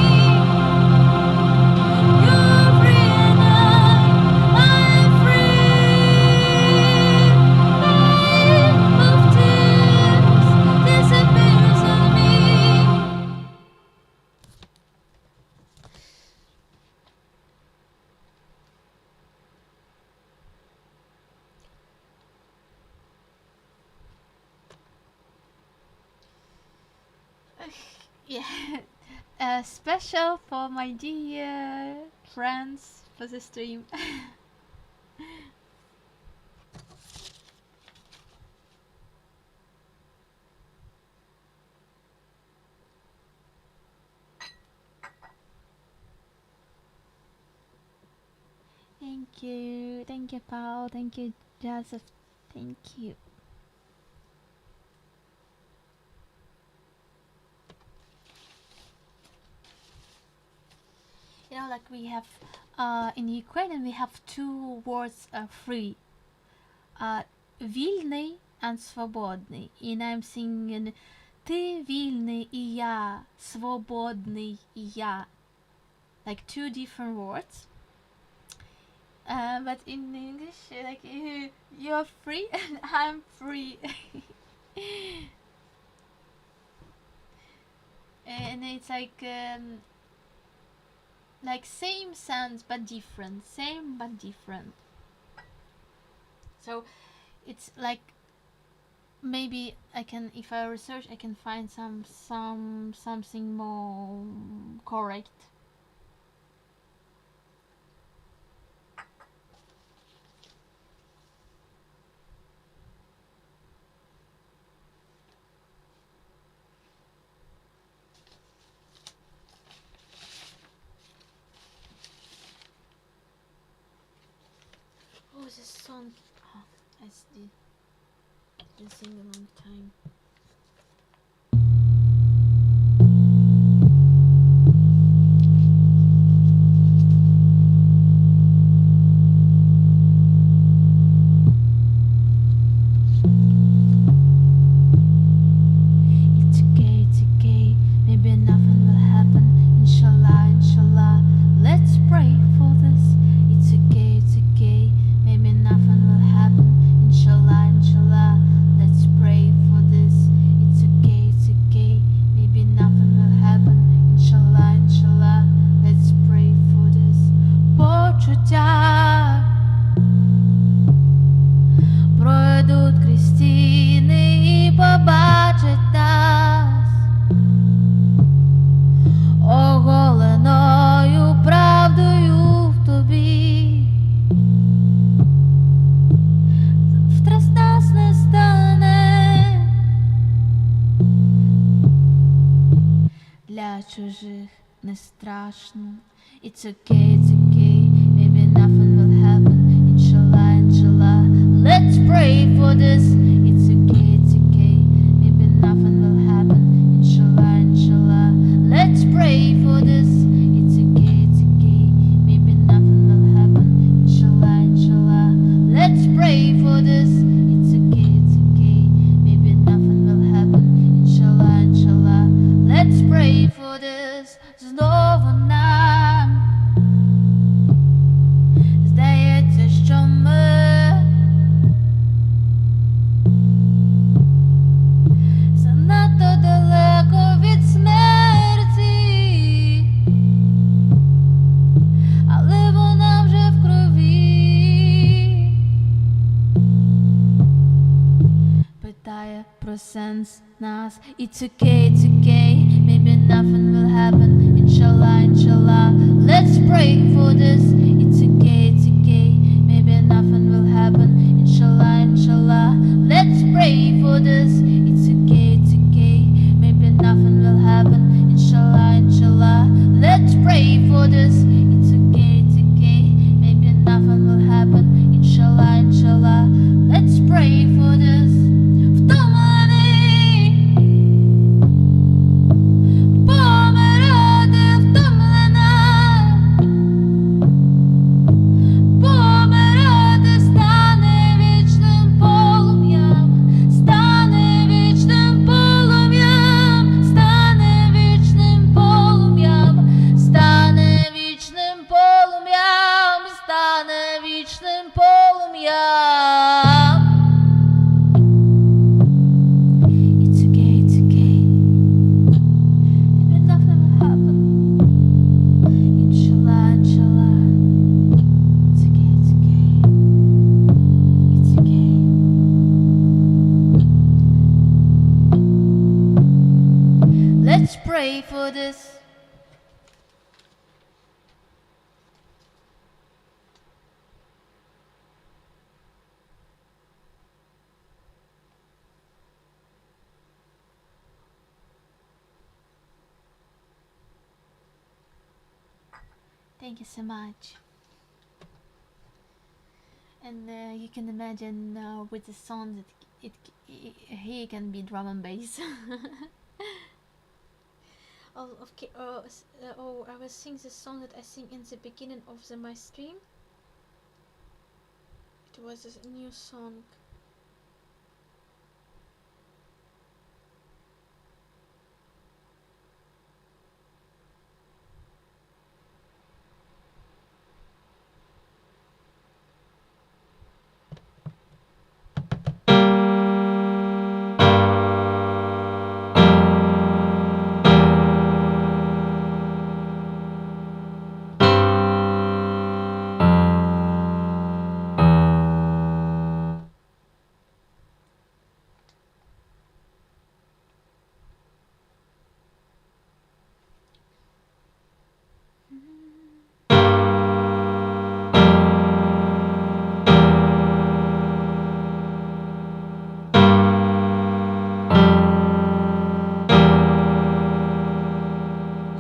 You're free and I, I'm free. Pain of tears disappears in me. Yeah, uh, special for my dear friends for the stream. Thank you, thank you, Paul. Thank you, Joseph. Thank you. You know, like we have uh, in Ukraine, we have two words uh, free. Uh, вільний and свободний. And I'm singing Ти вільний і я, свободний і я. Like two different words. Uh, but in English, like you're free and I'm free. and it's like um, like same sounds but different, same but different. So it's like maybe I can if I research I can find some some something more correct. Oh, this song. Oh, I did didn't sing a long time. It's okay, it's okay. Maybe nothing will happen. Inshallah, inshallah. Let's pray for this. It's okay, it's okay. Maybe nothing will happen. Inshallah, inshallah. Let's pray for this. It's okay, it's okay. Maybe nothing will happen. Inshallah, inshallah. Let's pray for this. Почуття пройдуть крізь стіни і побачать нас оголеною правдою в тобі. Завтра з нас не стане для чужих не страшно. It's okay, it's okay, maybe nothing will happen. Inshallah, inshallah, let's pray for this. It's okay, it's okay, maybe nothing will happen. Inshallah, inshallah, let's pray for this. It's okay, it's okay, maybe nothing will happen. Inshallah, inshallah, this Знову нам здається, що ми занадто далеко від смерті, але вона вже в крові. Питає про сенс нас. It's okay, it's okay, maybe nothing will happen. Inshallah, inshallah, let's pray for this. It's okay, it's okay, maybe nothing will happen. Inshallah, inshallah, let's pray for this. It's okay, it's okay, maybe nothing will happen. Inshallah, inshallah, let's pray for this. It's okay, it's okay, maybe nothing will happen. Inshallah, inshallah, let's pray for this. Втомлений помирати, втомлена, помирати стане вічним полум'ям, стане вічним полум'ям, стане вічним полум'ям, стане вічним полум'ям, стане вічним полум'ям. It's okay, it's okay. Maybe nothing will happen. Inshallah, inshallah. It's okay, it's okay. It's okay. Let's pray for this. Thank you so much. And you can imagine with the song that it, it he can be drum and bass. Oh, okay. Oh, oh, I was singing the song that I sing in the beginning of the my stream. It was a new song.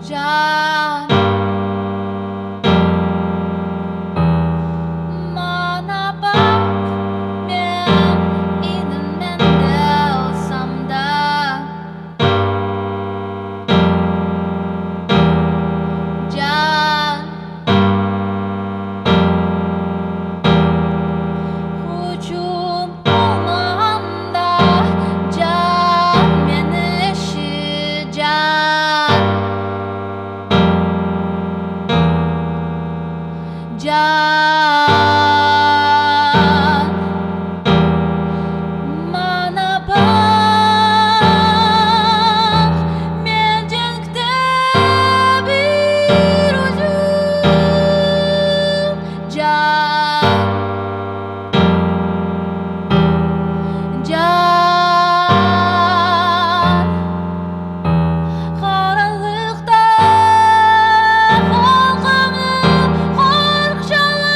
Can Bana bak men inimende olsam da Can Hucum olmağanda Can meni eşit can Can Bana baq men cenkte bir özüm Can Can Qaranlıqta halqımnı qorçala.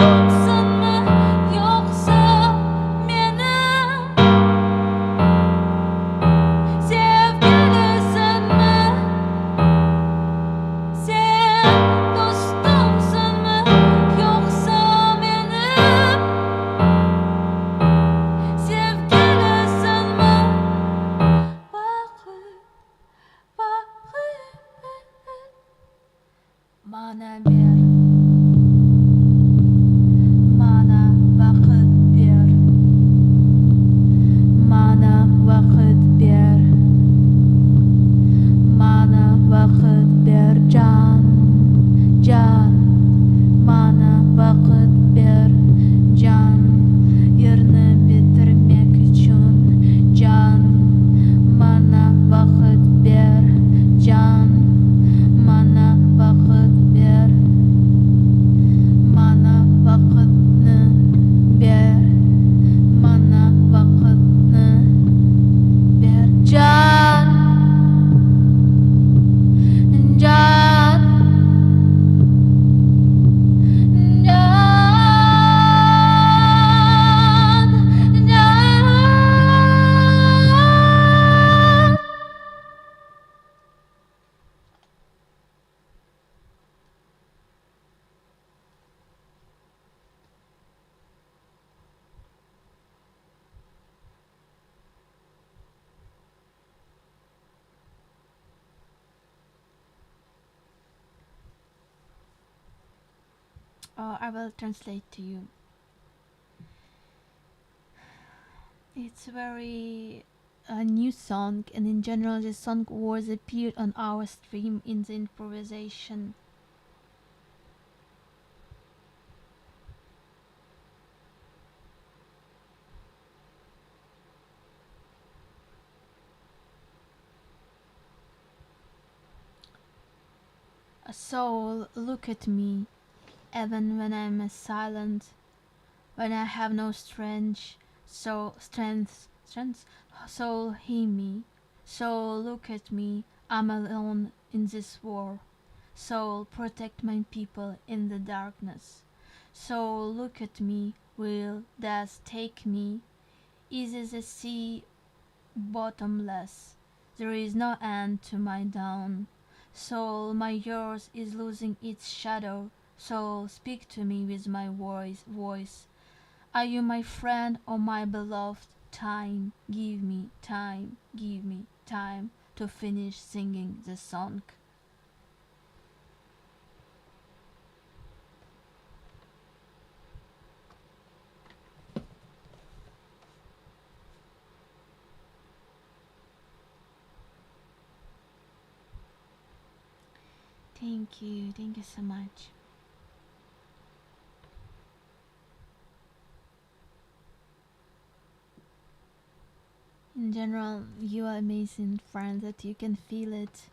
Dostumsıñmı yoqsa menim Sevgilisiñmi? Sen dostumsıñmı yoqsa menim Sevgilisiñmi? Vaqıt, vaqıt, maña ber, Maña vaqıt ber, maña vaqıt ber, Maña vaqıt ber, can, can, Maña vaqıt ber, can, Yırnı bitirmek içün, can, Maña vaqıt ber, can, Maña vaqıt ber, Maña vaqıtnı ber, Maña vaqıtnı ber, can, can, can, can. Oh, I will translate to you. It's very a new song, and in general, this song was appeared on our stream in the improvisation. A soul, look at me, even when I'm silent, when I have no strength, so strength, strength, soul, hear me. Soul, look at me, I'm alone in this war. Soul, protect my people in the darkness. Soul, look at me, will death take me? Is the sea bottomless? There is no end to my down. Soul, my yours is losing its shadow. Soul, speak to me with my voice. Voice. Are you my friend or my beloved? Time, give me time, give me time to finish singing the song. Thank you, thank you so much. In general, you are amazing friend that you can feel it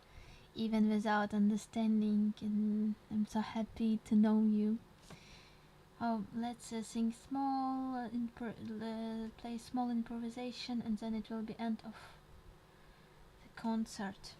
even without understanding, and I'm so happy to know you. Oh, let's uh, sing small, uh, uh, play small improvisation, and then it will be end of the concert.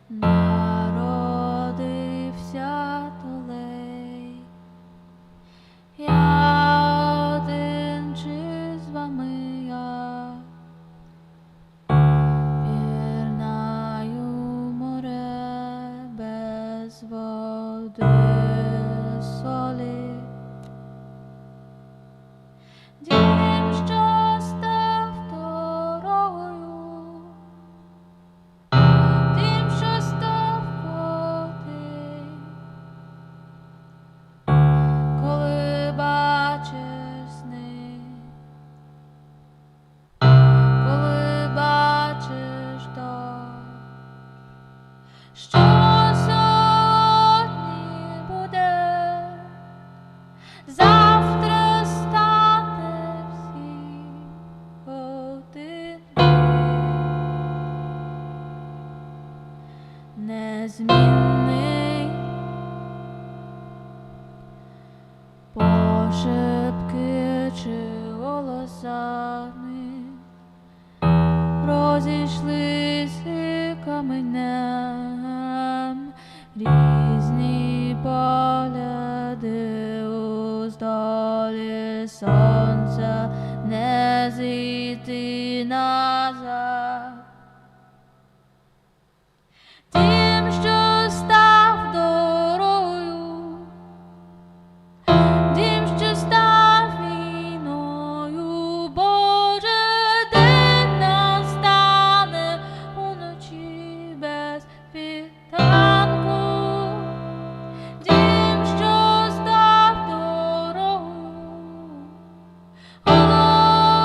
Народився долей. Я один чи з вами я пірнаю море без води солі. Дім, що став дорогою, дім, що став води, коли бачиш сни, коли бачиш дощ, що сьогодні буде, завтра стане всі один незмінний. Пошепки чи голосами розійшлися каменем різні погляди уздалі сонця не зійти назад. Тим, що став дорогою, дім, що став війною, Боже, день настане уночі без світанку. Дім, що став дорогою,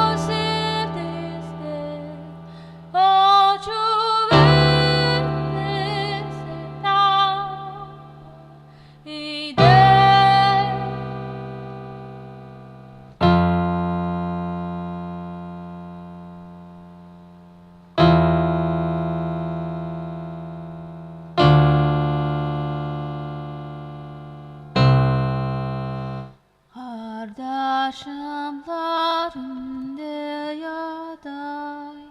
голосити стель, очевидний сигнал іде. Qardaşımlarım yaday,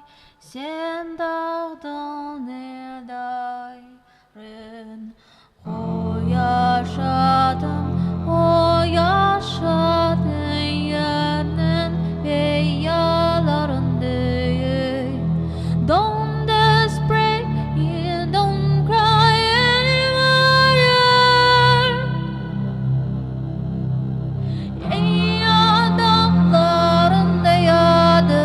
Sen dağdan eldayrın. O yaşadım, o yaşadın yernin beyalarında. Don't desperate, don't cry anymore. Ey adamlarında yadı,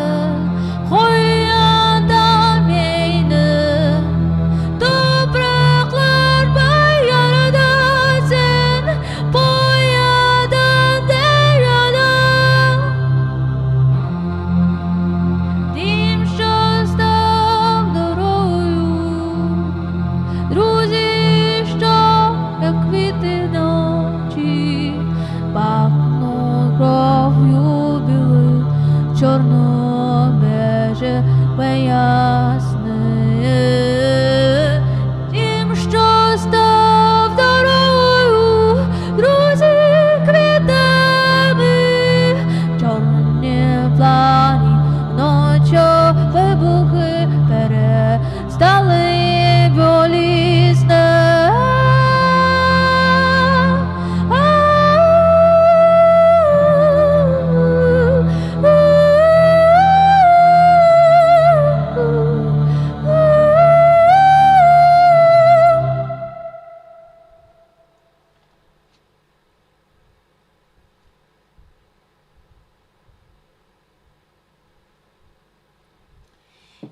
Qoyada meni. Topraklar bayarda sen, Boyadan deryada. Тим, що став дорогою, друзі, що як квіти ночі, пахнуть кров'ю білих, чорно-бежеве ясне. Тим, що став дорогою, друзі, квітами, чорні плані, ночі вибухи перестали болісне.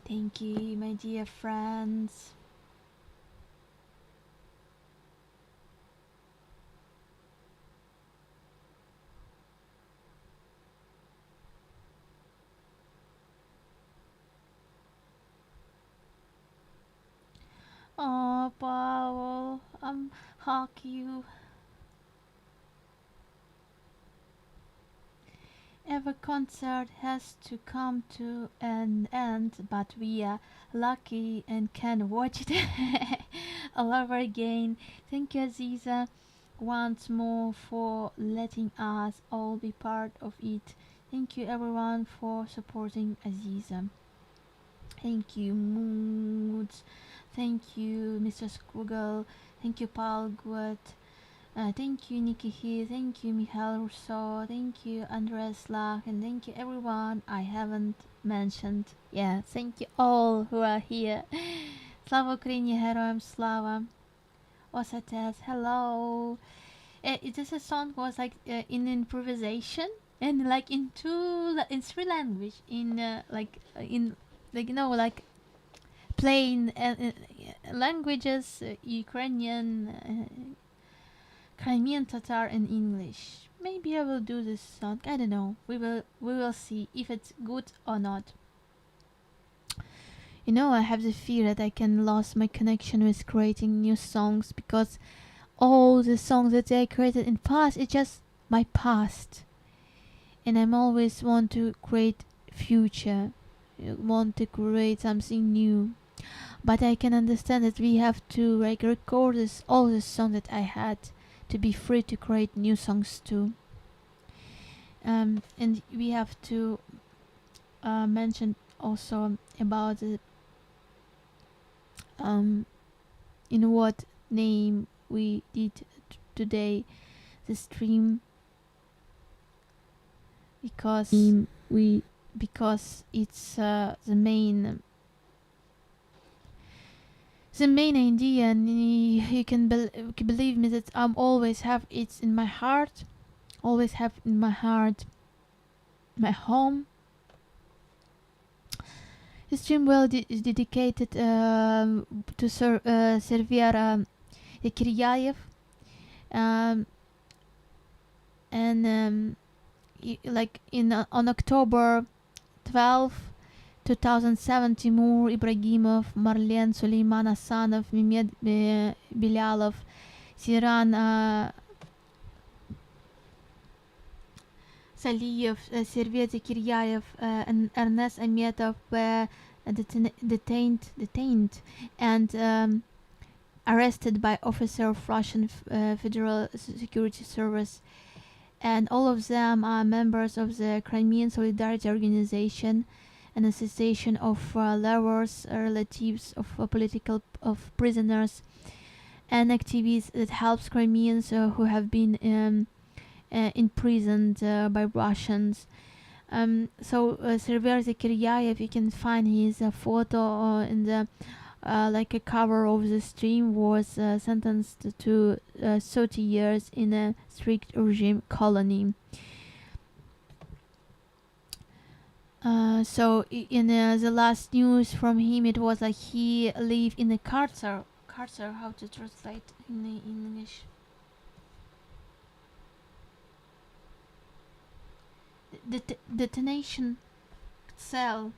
Thank you, my dear friends. Oh, Paul, I'm hug you. Every concert has to come to an end, but we are lucky and can watch it all over again. Thank you, Aziza, once more for letting us all be part of it. Thank you, everyone, for supporting Aziza. Thank you, Moods. Thank you, Mr. Squiggle. Thank you, Paul Good. Thank you, Nikki He. Thank you, Michael Rousseau. Thank you, Andres Lach. And thank you, everyone I haven't mentioned. Yeah, thank you all who are here. Слава Україні, героям слава. Osates, hello. This a song was like in improvisation and like in two, in three language, in like in like you know like plain languages, Ukrainian, Crimean Tatar, and English. Maybe I will do this song. I don't know. We will see if it's good or not. You know, I have the fear that I can lose my connection with creating new songs because all the songs that I created in past it's just my past. And I'm always want to create future, want to create something new. But I can understand that we have to like record this all the songs that I had to be free to create new songs too. And we have to mention also about the, in what name we did today the stream, because we because it's the main idea, and you can believe me that I'm always have it in my heart, always have in my heart my home. The stream well is dedicated to Server Zekiryaev, and like in on October 12, 2007, Timur Ibragimov, Marlen Suleiman Asanov, Mehmed Bilalov, Siran Saliev, Server Zekiryaev, and Ernest Ametov were detained and arrested by officer of Russian Federal Security Service, and all of them are members of the Crimean Solidarity Organization, an association of lovers, relatives of political of prisoners, and activists that helps Crimeans who have been imprisoned by Russians. So Server Zekiryaev, you can find his photo in the like a cover of the stream, was sentenced to 30 years in a strict regime colony. So in the last news from him, it was like he lived in a carcer. Carcer, how to translate in the English? Detention cell.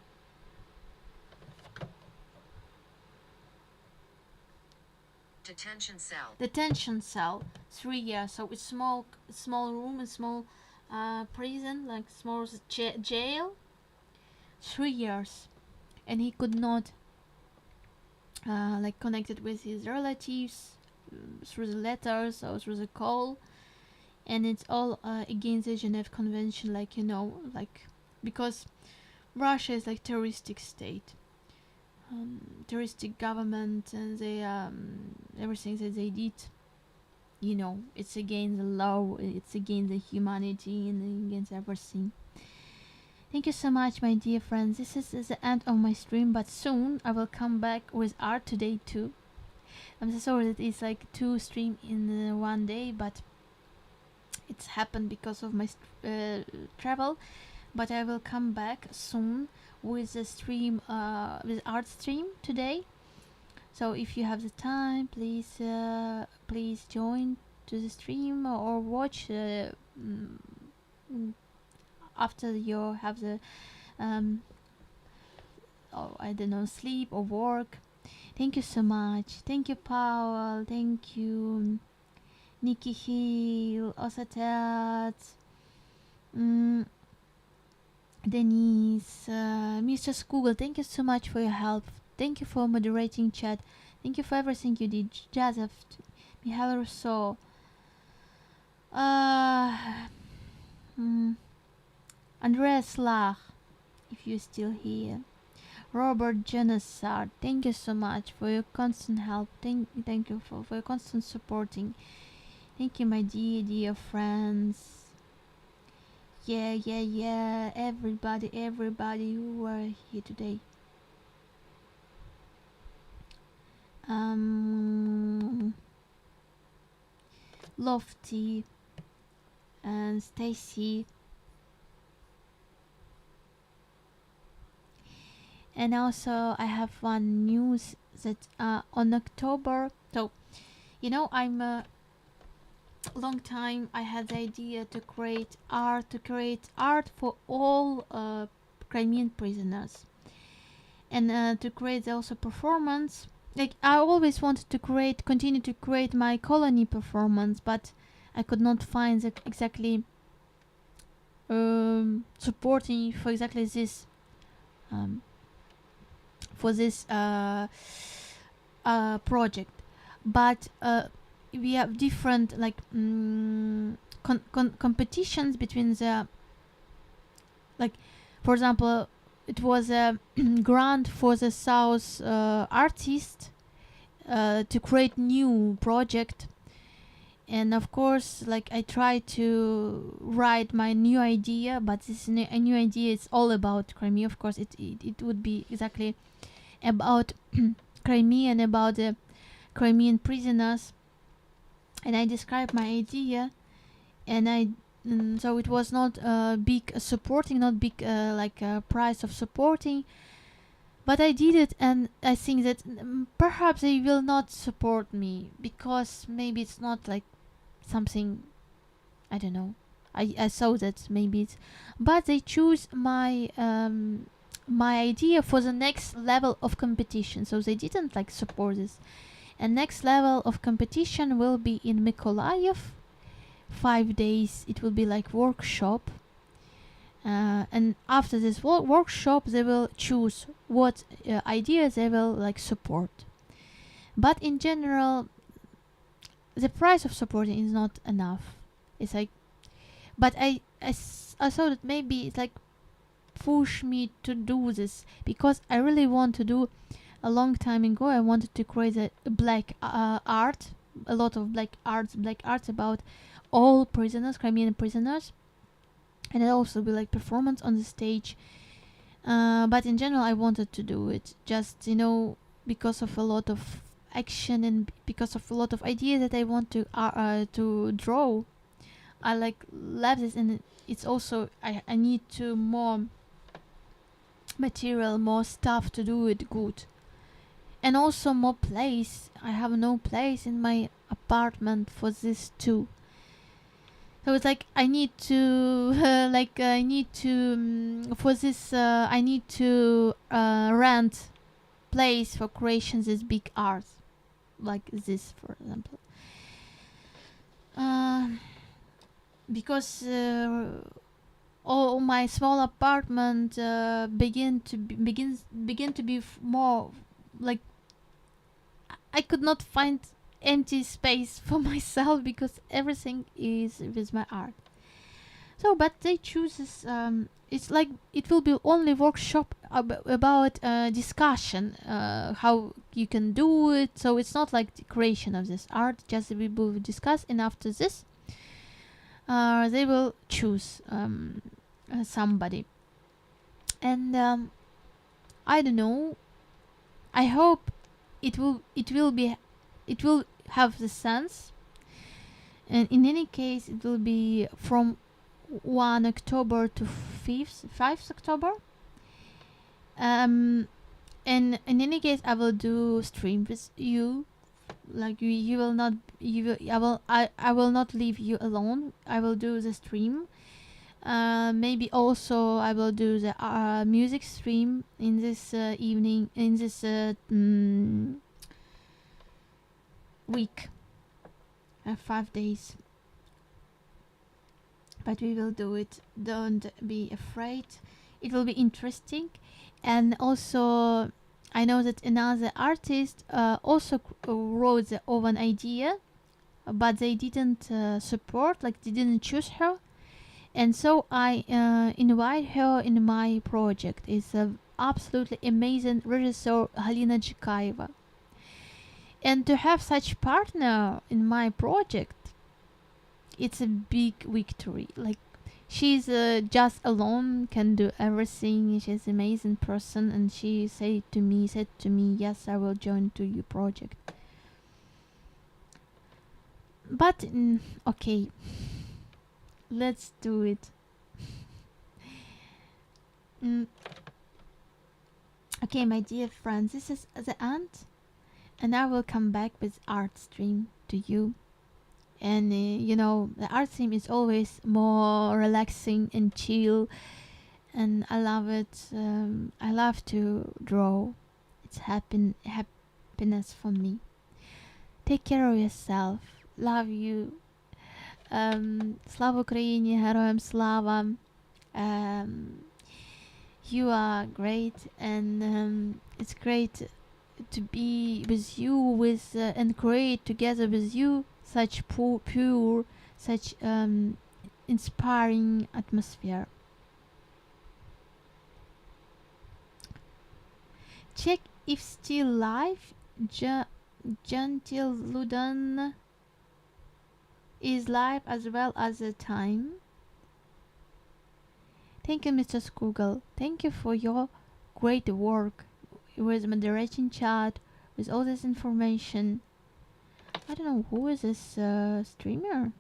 Detention cell. Detention cell. 3 years. So it's small, small room, a small prison, like small jail. 3 years, and he could not connect it with his relatives through the letters or through the call, and it's all against the Geneva Convention, because Russia is like terroristic state, terroristic government, and they everything that they did, it's against the law, it's against the humanity, and against everything. Thank you so much, my dear friends. This is the end of my stream, but soon I will come back with art today too. I'm so sorry that it's like 2 stream in one day, but it's happened because of my travel. But I will come back soon with a stream, with art stream today. So if you have the time, please join to the stream or watch after you have the oh, I don't know, sleep or work. Thank you so much. Thank you, Paul. Thank you, Nikki Hill, Osatet, Denise, Mister Google. Thank you so much for your help. Thank you for moderating chat. Thank you for everything you did, Joseph, Mihail Rousseau, Andreas Lach, if you're still here. Robert Genesar, thank you so much for your constant help. Thank you for your constant supporting. Thank you, my dear, dear friends. Yeah. Everybody, everybody who were here today. Lofty and Stacy. And also I have one news that on October, so you know, I'm a long time I had the idea to create art, to create art for all Crimean prisoners, and to create also performance. Like I always wanted to continue to create my colony performance, but I could not find the exactly supporting for exactly this. For this project, but we have different competitions between the, like, for example, it was a grant for the South artist to create new project, and of course, I try to write my new idea, but this a new idea is all about Crimea. Of course, it would be exactly about Crimea and about the Crimean prisoners. And I described my idea, and I so it was not a big supporting, not big price of supporting, but I did it, and I think that perhaps they will not support me because maybe it's not like something, I don't know. I saw that maybe it's, but they choose my idea for the next level of competition. So they didn't support this. And next level of competition will be in Mykolaiv. 5 days. It will be like workshop. And after this workshop, they will choose what idea they will support. But in general, the price of supporting is not enough. It's like, but I thought that maybe it's like push me to do this, because I really want to do. A long time ago, I wanted to create a black art, a lot of black arts about all prisoners, Crimean prisoners, and it also be like performance on the stage. But in general, I wanted to do it just, because of a lot of action and because of a lot of ideas that I want to draw. I love this, and it's also I need to more material, more stuff to do it good. And also more place. I have no place in my apartment for this too. So it's like I need to, like I need to, for this I need to rent place for creation this big art, like this, for example. Because all my small apartment begin to be, begins begin to be more like I could not find empty space for myself because everything is with my art. So, but they choose this, it's like it will be only workshop about discussion, how you can do it. So it's not like the creation of this art, just we will discuss, and after this they will choose somebody. And I don't know, I hope it will have the sense. And in any case, it will be from 1 October to 5th October. And in any case, I will do stream with you. Like you, you will not, you will, I will, I will not leave you alone. I will do the stream. Maybe also I will do the music stream in this evening, in this week, 5 days. But we will do it. Don't be afraid. It will be interesting. And also, I know that another artist also wrote the own idea, but they didn't support, like they didn't choose her. And so I invite her in my project. It's a absolutely amazing regisseur Galina Dzhikaeva. And to have such partner in my project, it's a big victory. Like, she's just alone, can do everything. She's an amazing person, and she said to me, "Yes, I will join to your project." But okay, let's do it. Okay, my dear friends, this is the end, and I will come back with art stream to you. And the art stream is always more relaxing and chill, and I love it. I love to draw. It's happiness for me. Take care of yourself. Love you. Слава Україні, героям слава. You are great, and it's great to be with you, with and create together with you such pure, such inspiring atmosphere. Check if still live. Gentle Ludan is live as well as the time. Thank you, Mr. Skoogle. Thank you for your great work with moderation chat, with all this information. I don't know who is this streamer.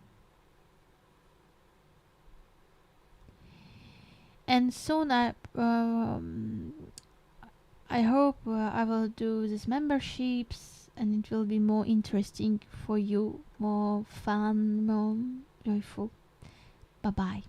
And soon I hope I will do these memberships and it will be more interesting for you, more fun, more joyful. Bye bye.